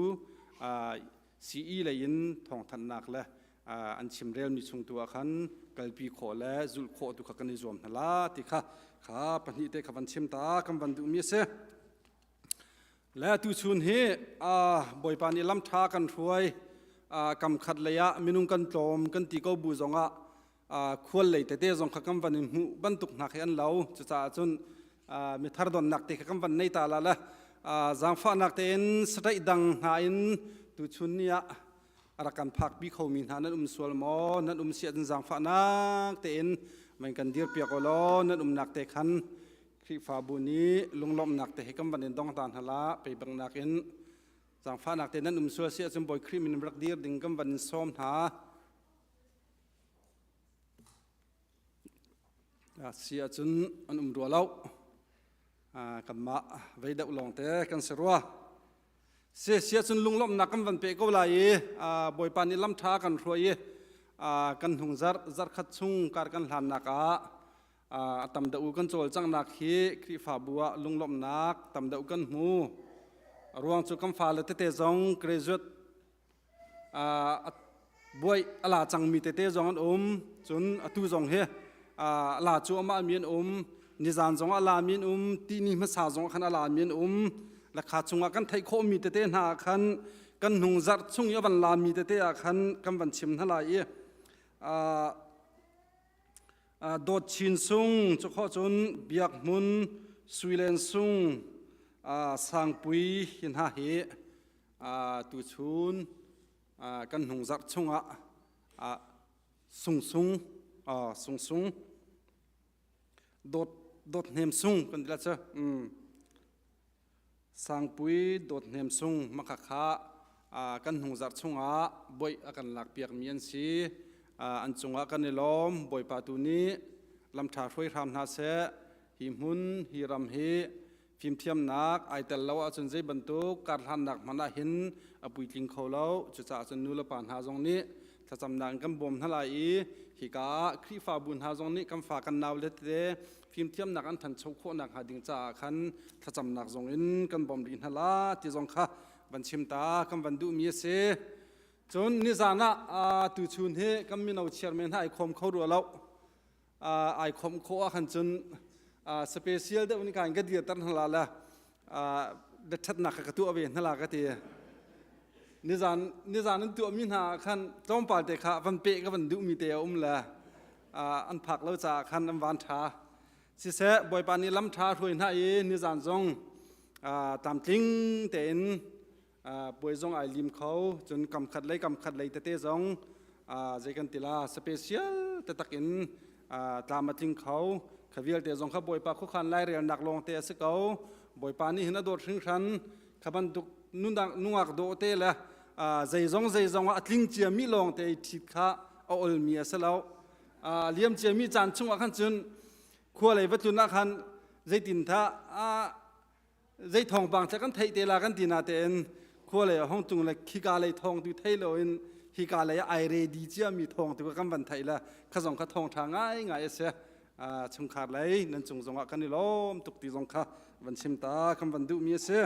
CE lei in thawngthanhnak le an chimrelmi chung tu ah khan kalpi khawh le zulh khawh tu kha kan i zuam hna la ti kha kha pahnih te kha van chim ta kan van duhmi a si. Le tuchun hi Bawipa nih lam ṭha kan hruai, kam khat lei ah minung kan tlawm kan ti ko bu zongah khual lei tete zong kha kan van in hmuh bantuk hna khi an lo. Cucaah cun mithar donnak te kha kan van nei ta la le zaangfahnak tein sataih dang hna in tuchun ni ah a rak kan phakpi khomi hna nan um sual maw? Nan um si ahcun zaangfahnak tein van kan dirpiak u law nan umnak te khan Khrihfabu nih lunglawmhnak te he kan van in dong ta hna la. Peibangnak in zaangfahnak te nan um sual si ahcun Bawi Khrih min rak dir ding kan van in sawm hna. Si ahcun an um rua lo. Kanmah vei deuh lawng te kan si rua. Si si ahcun lunglawmhnak kan van pe ko lai i Bawipa nih lam ṭha kan hruai i kan hnung zarh zarhkhat chung kar kan hlannak ah a tam deuh kan cawlcanghnak hi Khrihfabu ah lunglawmhnak tam deuh kan hmu. A ruang cu kan fale tete zong graduate buai a la cangmi tete zong an um. Cun atu zong hi a la cu amah mi an um. Nizan zong a la mi an um. Tini hmasa zong khan a la mi an um. Lakha chungah kan theih khawhmi tete hna ah khan kan hnung zarh chung i a van lami tete ah khan kan van chim hna lai i Dawt Chin Sung cu khawh cun Biak Hmun, Sui Len Sung, Sangpui hi hna hi tuchun kan hnung zarh chungah Sung Sung Sung Sung. Dawt Dawt Hnem Sung kan ti la cu. Sangpui Dawt Hnem Sung makha kha kan hnungzarh chungah boih a kan lakpiakmi an si. An cungah kan i lawm. Bawipa tu nih lamṭha hruai hram hna seh. Hi hmun, hi ram hi fimthiamnak ai tel lo ahcun zei bantuk karhlannak hmanh ah hin a puitling kho lo. Cucaah cun nu le pa hna zong nih thlacamnak in kan bawm hna lai i hika ah Khrihfabu hna zong nih kan fa kan nau le tete fimthiamnak an thancho khawh nakhnga ding caah khan thlacamnak zong in kan bawm rih hna la ti zong kha van chim ta kan van duhmi a si. Cun nizan ah tuchun hi kan mino chairman hna ai khawm kho rua lo. Ai khawm khawh ah khan cun special deuh nih kan ka dirter hna la le ṭhatnak ka tuah ve hna la ka ti. Nizan nizan an tuahmi hna ah khan tlawmpal te kha van peh ka van duhmi te a um le an phak lo caah khan an van ṭha. Siseh Bawipa nih lam ṭha hruai hna i nizan zong tlamtling tein puai zong ai lim kho cun kam khat lei kam khat lei tete zong zei kan ti la special tatak in tlam a tling kho kha vialte zong kha Bawipa khuakhan lairelnak lawng te a si ko Bawipa nih hin a dawt hringhran kha bantuk nungak dawh te le zeizong zeizong ah a tling ciami lawng te i ṭhit kha a olmi a si lo liam ciami caan chungah khan cun khua lei va tlun ah khan zeitin tha zei thawngpang cu kan theih te la kan ti na tein khua lei hong tung le khika lei thawng tu thei loin hika lei ai ready cia mi thawng tu kan van theih la kha zong kha thawng tha ngai ngai a si chungkhar lei nan cung zong ah kan i lawm tuk ti zong kha van chim ta kan van duh mi a si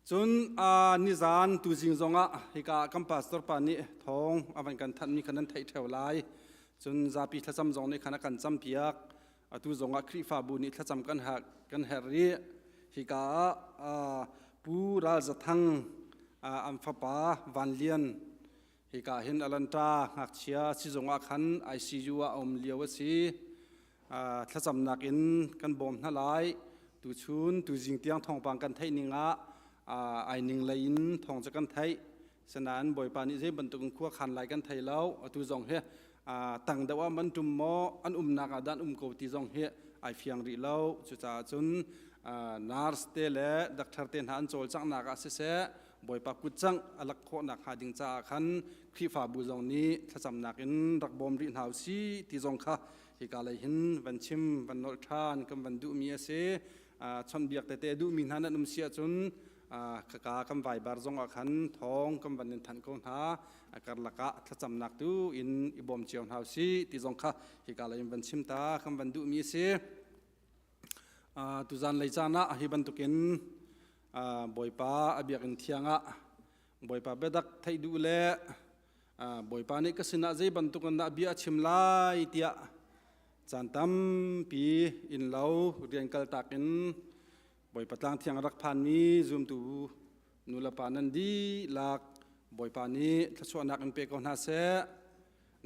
Cun nizan tuzing zongah hika kan pastor pa nih thawng a van kan thanhmi kha nan theih ṭheo lai. Cun zapi thlacam zong nih khan a kan campiak. Atu zongah Khrihfabu nih thlacam kan herh kan herh rih. Hika ah Pu Ral Za Thang an fapa Van Lian hika hin Alanta ngakchia sizung ah khan ICU ah a um lio a si. Thlacamnak in kan bawm hna lai. Tuchun tuzing tiang thawngpang kan theih ning ah ai ning lei in thawng cu kan theih. Sinain Bawipa nih zei bantuk in khua khan lai kan thei lo. Atu zong hi tang deuh ah man tum maw an umnak ah dah an um ko ti zong hi ai fiang rih lo. Cucaah cun nurse te le doctor te hna an cawlcanghnak ah siseh Bawipa kut cangh a lak khawh nakhnga ding caah khan Khrihfabu zong nih thlacamnak in rak bawm rih hna u sih ti zong kha hika lei hin van chim van nolh ṭhan kan van duhmi a si. Chawnhbiak tete a duhmi hna nan um si ahcun khaka kan Viber zong ah khan thawng kan van in thanh ko hna. A karlak ah thlacamnak tu in i bawm cio hna u sih ti zong kha hika lei in van chim ta kan van duhmi a si. Tuzan lei caan ah hi bantukin Bawipa a biakinn thiang ah Bawipa biatak theih duh le Bawipa nih ka sinah zei bantuk in dah bia a chim lai tiah caan tampi inn lo rian kaltak in Bawipa tlang thiang a rak phanmi zumtu nulepa nan dihlak Bawipa nih thluachuahnak in pe ko hna seh.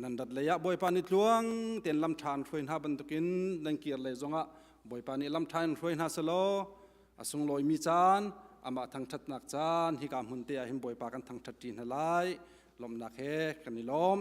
Nan rat lei ah Bawipa nih tluang tein lam ṭha an hruai hna bantukin nan kir lei zongah Bawipa nih lam ṭha in hruai hna selaw a sunglawimi caan amah thangṭhatnak caan hika hmun te ah hin Bawipa kan thangṭhat ṭi hna lai lawmhnak he kan i lawm.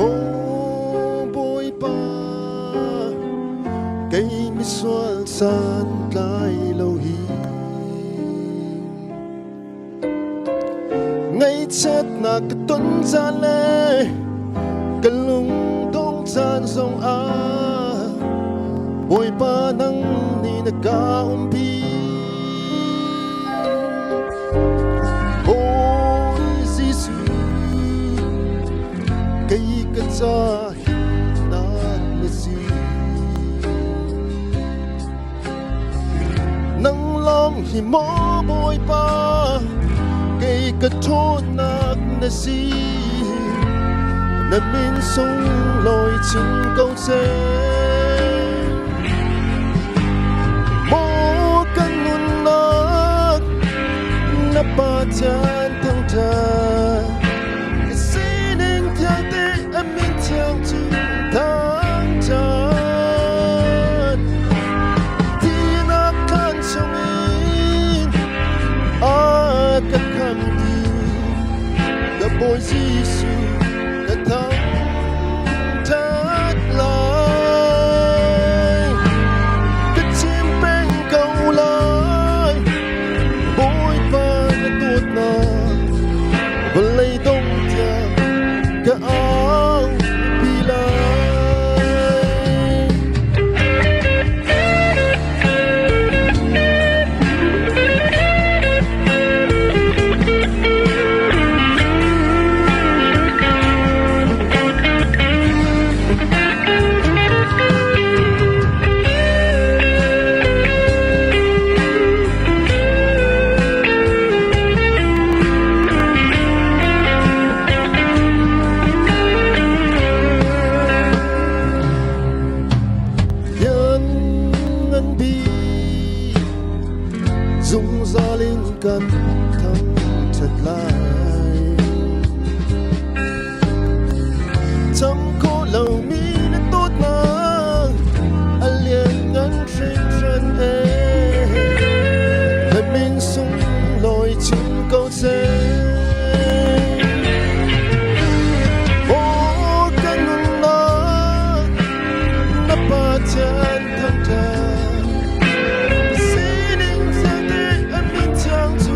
Maw Bawipa, kei misual santlai lo hi Ngaihchiatnak ka ton caan le ka lungdong caan zong ah. Bawipa nang nih na ka umpi. Bawi Jesuh, kei ka ca himnak na si. Nang lawng hi maw Bawipa, kei ka ṭhawnnak na si. Na min sunglawi chin ko seh. Maw kan nunnak na Pathian thangṭhat, ka sining vialte a min thiang cu thangṭhat. Tinak khan chungin a ka khamtu ka Bawi Jesuh ka thangṭhat lai. Ka chim peng ko lai, Bawipa na dawtnak vawlei dong tiang ka au pi lai. Lian ngan bik zungzal in kan thangṭhat lai. Cham khawh lomi na dawtnak a lianngan hringhran ee. Na min sunglawi chin ko seh. Maw kan nunnak na Pathian thangṭhat sining vialte a min thiang cu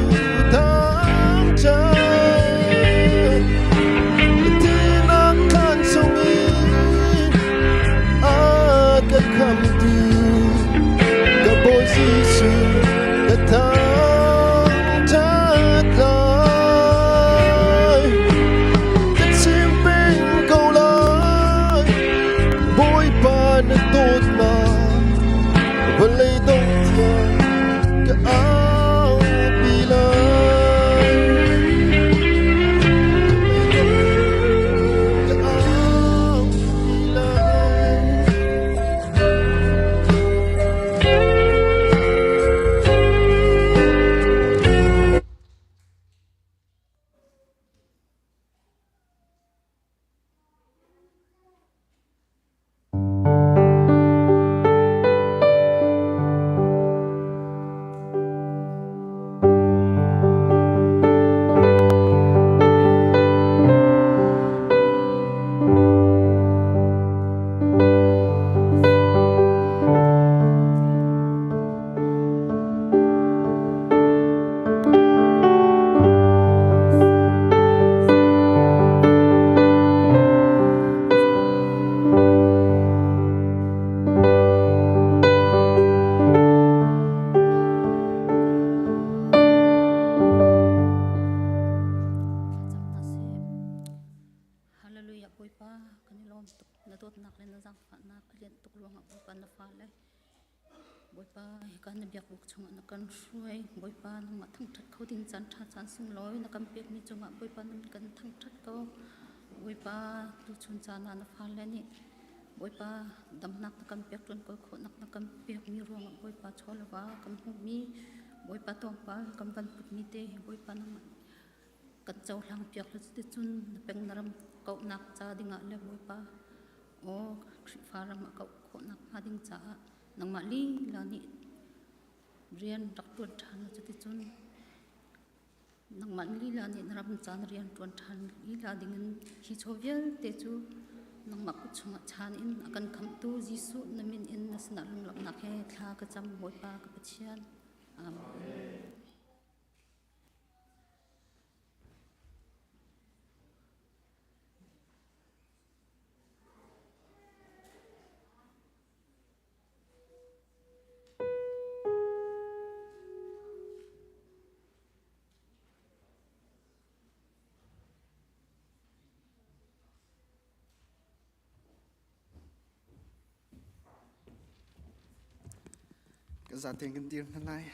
thangṭhat. Tinak khan chungin a ka khamtu ka Bawi Jesuh ka thangṭhat lai. Ka chim peng ko lai, Bawipa na dawtnak vawlei dong tiang ka aupi lai. Ka aupi lai. Hallelujah Bawipa kan i lawm tuk na dawtnak le na zaangfahnak a lianh tuk ruangah Bawipa na fale Bawipa hika na biakbuk chungah na kan hruai Bawipa nangmah thangṭhat kho ding caan ṭha caan sunglawi na kan pekmi cungah Bawipa na kan thangṭhat ko Bawipa tuchun caan ah na fale nih Bawipa damnak na kan pek ṭuan kawl khawhnak na kan pekmi ruangah Bawipa chawleva kan hmuhmi Bawipa tawngpal kan van putmi te hi Bawipa nangmah kan cohlang piak le cuticun na peng na ram kauhnak ca dingah le Bawipa aw Khrihfa ram a kauh khawhnak hnga ding caah nangmah lila nih rian rak ṭuan ṭhan cuticun nangmah lila nih na ram ca na rian ṭuan ṭhan lila dingin hi chaw vialte cu nangmah kut chungah chan in a kan khamhtu Jesuh na min in na sinah lunglawmhnak he thla ka cam Bawipa ka Pathian. Amen. Kan zaten kan dir hna lai.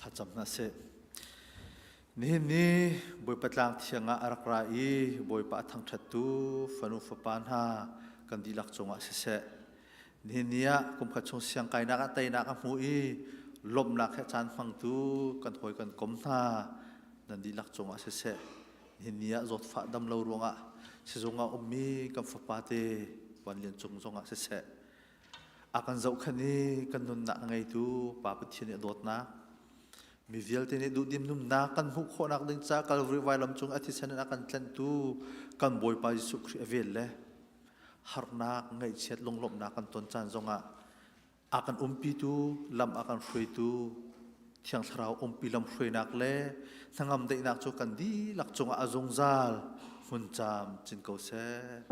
Thlacam hna sih. Nihin ni Bawipa tlang thiang ah a rak ra i Bawipa a thangṭhattu fanu fapa hna kan dihlak cungah siseh. Nihin ni ah kumkhat chung siangkainak ah teinak a hmu i lawmhnak he caan hmangtu kan hawi kan kom hna nan dihlak cungah siseh. Nihin ni ah zawtfah dam lo ruangah sizung ah ummi kan fapa te Van Lian Cung zongah siseh. A kan zohkhenh i kan nunnak a ngeitu Pa Pathian i a dawtnak mi vialte nih duhdim nunnak kan hmuh khawhnak ding ca Calvary vailam cung a thisen in a kan tlenhtu kan Bawipa Jesuh Khrih a vel le harnak ngaihchiat lunglawmhnak kan ton caan zongah a kan umpitu lam a kan hruaitu Thiang Thlarau umpi lam hruainak le hnangam daihnak cu kan dihlak cungah a zungzal hmun caam cin ko seh.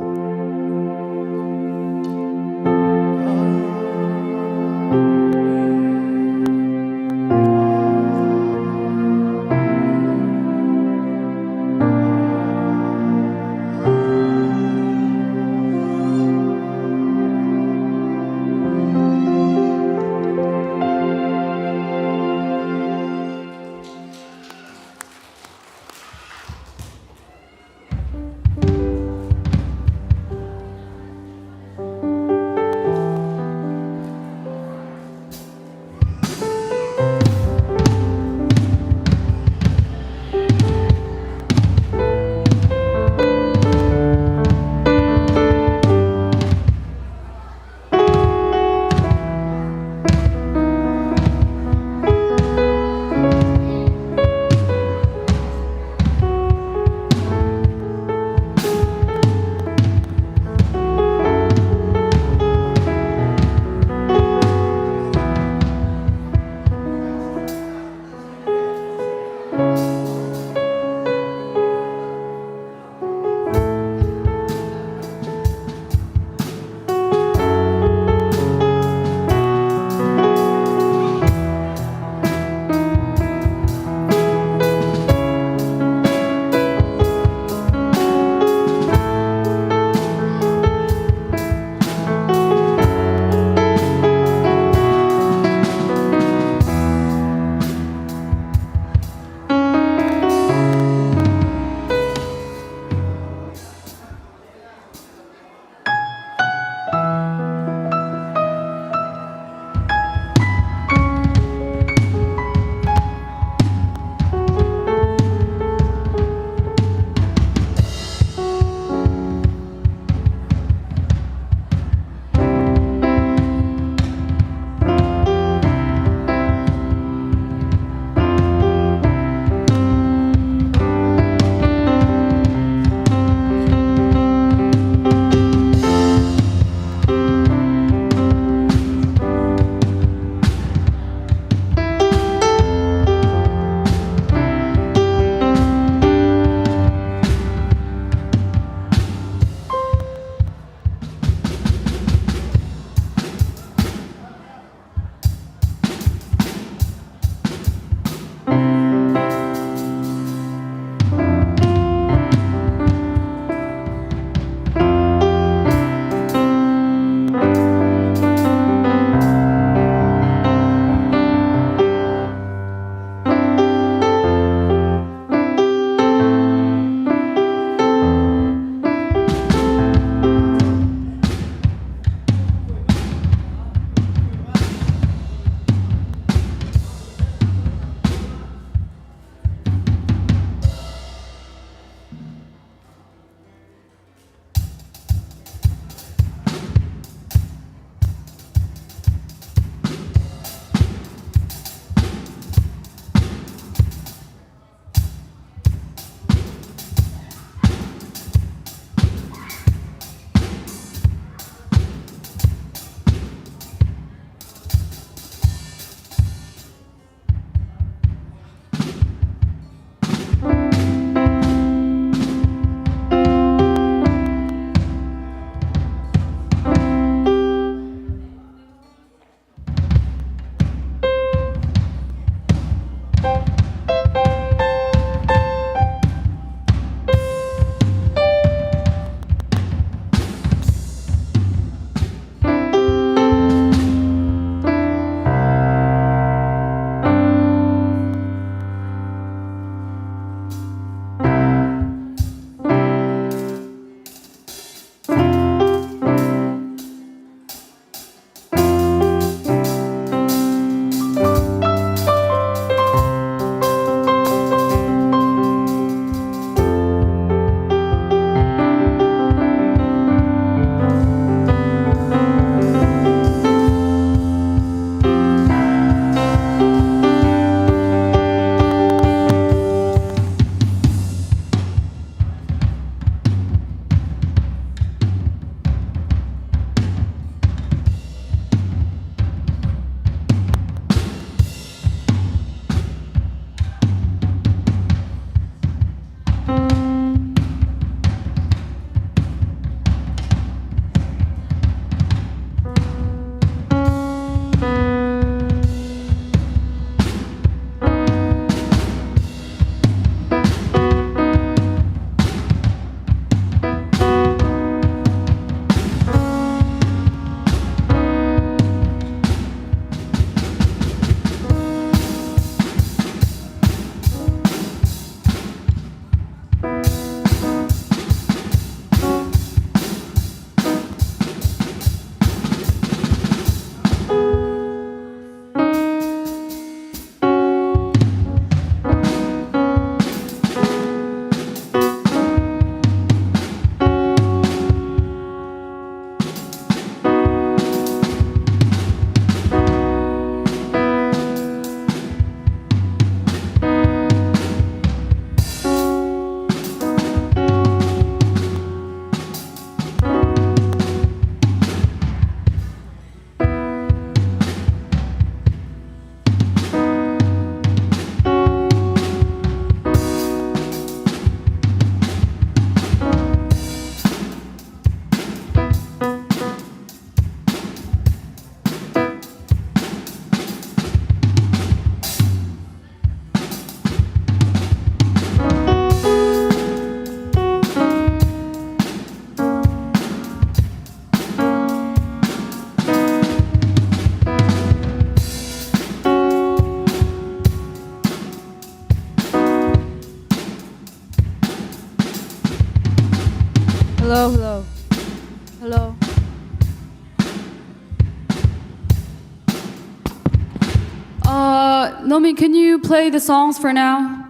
Nomi, can you play the songs for now?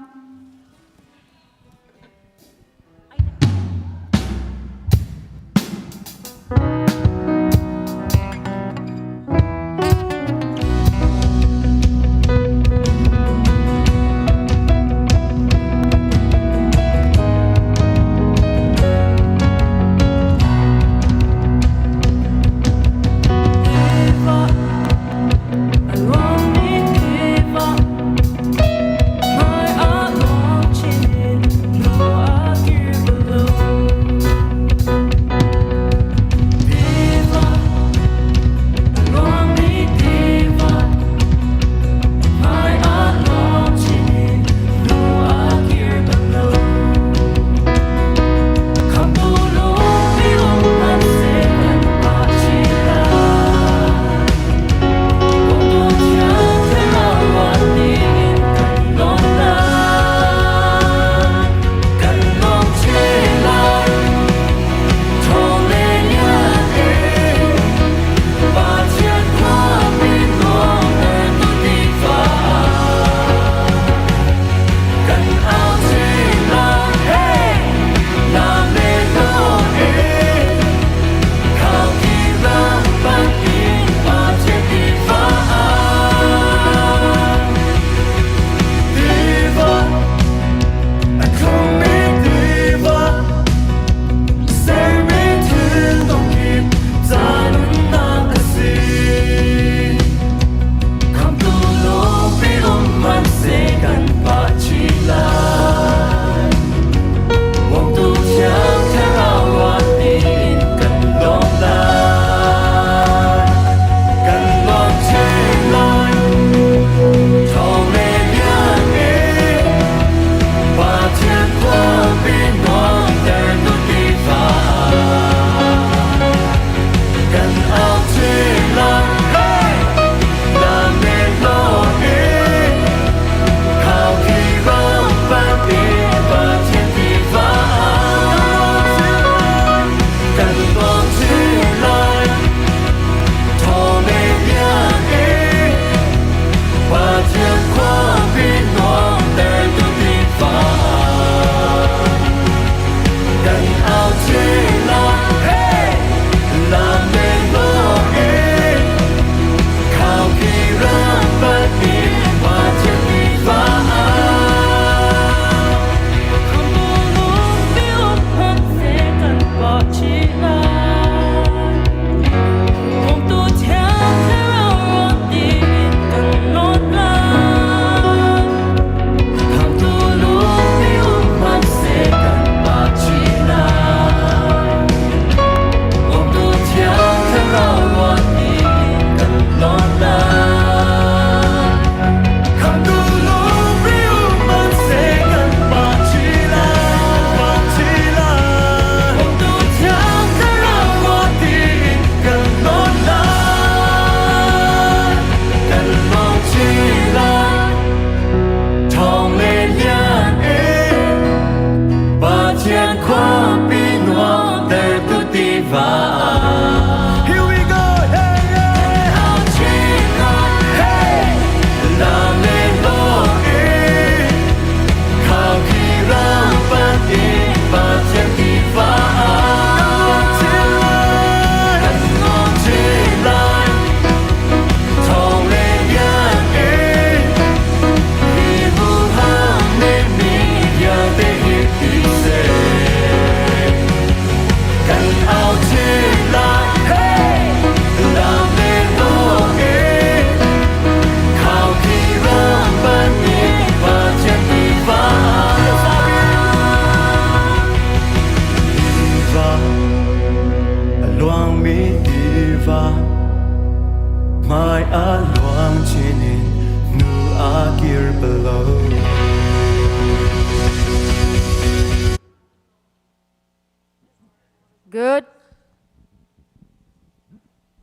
Good.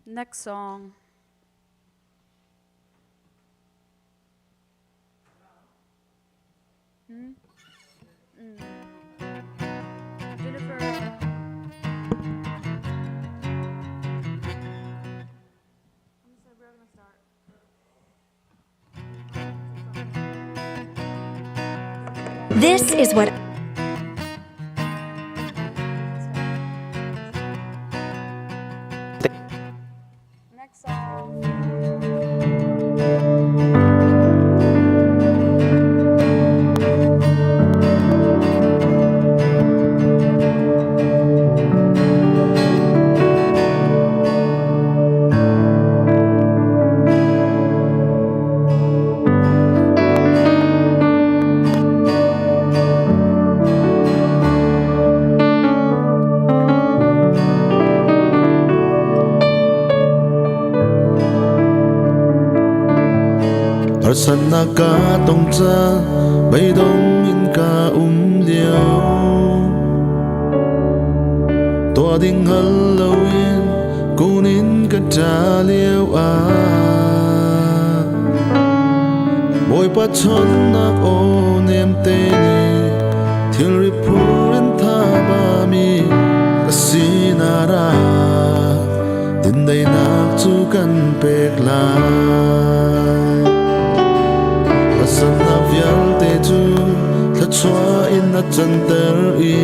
Next song. Hmm? Jennifer. I'm we're gonna start. This is what Next song. Harsatnak ka tong ca beidong in ka um lio Tuah ding hngal loin kun in ka ṭa lio ah Bawipa chawnhnak aw nemte nih thilri phur in tha mi ka sinah ra Dindaihnak cu kan pek lai. Harsatnak vialte cu thluachuah in a canter i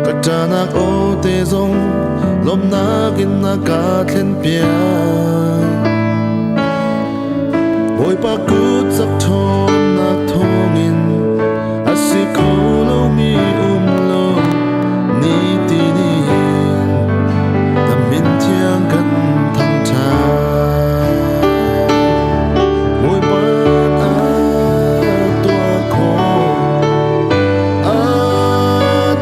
ka ṭahnak aw te zong lawmhnak in a ka thlenpiak. Bawipa kut cak ṭhawnnak thawngin a si kho lomi um lo nitin in na min thiang kan thangṭhat. Bawipa a tuah khawh, a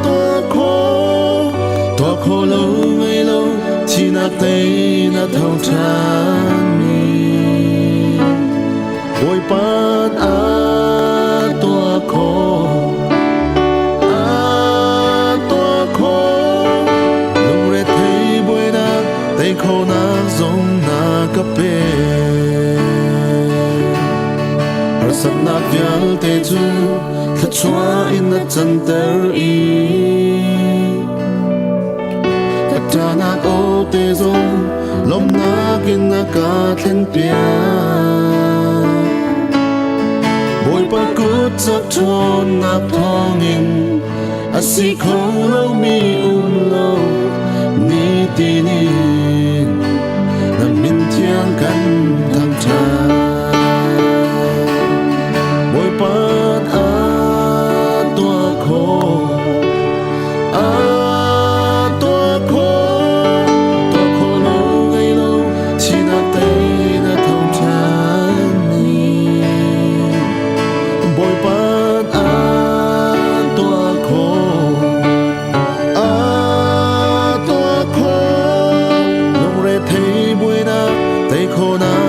tuah khawh, tuah khawh lo ngei lo thihnak tei na tho ṭhanmi. Bawipa a tuah khawh, a tuah khawh, lungrethei buainak tei khonak zong na ka pek. Harsatnak vialte cu thluachuah in na canter i ka ṭahnak aw te zong lawmhnak in na ka thlenpiak. Bawipa kut cak ṭhawnnak thawngin a si kho lomi um lo nitin in na min thiang kan thangṭhat. Bawipa a tuah khawh, a tuah khawh, tuah khawh lo ngei lo thihnak tei na tho ṭhan ni. Bawipa a tuah khawh, a tuah khawh, lungrethei buainak tei khawhnak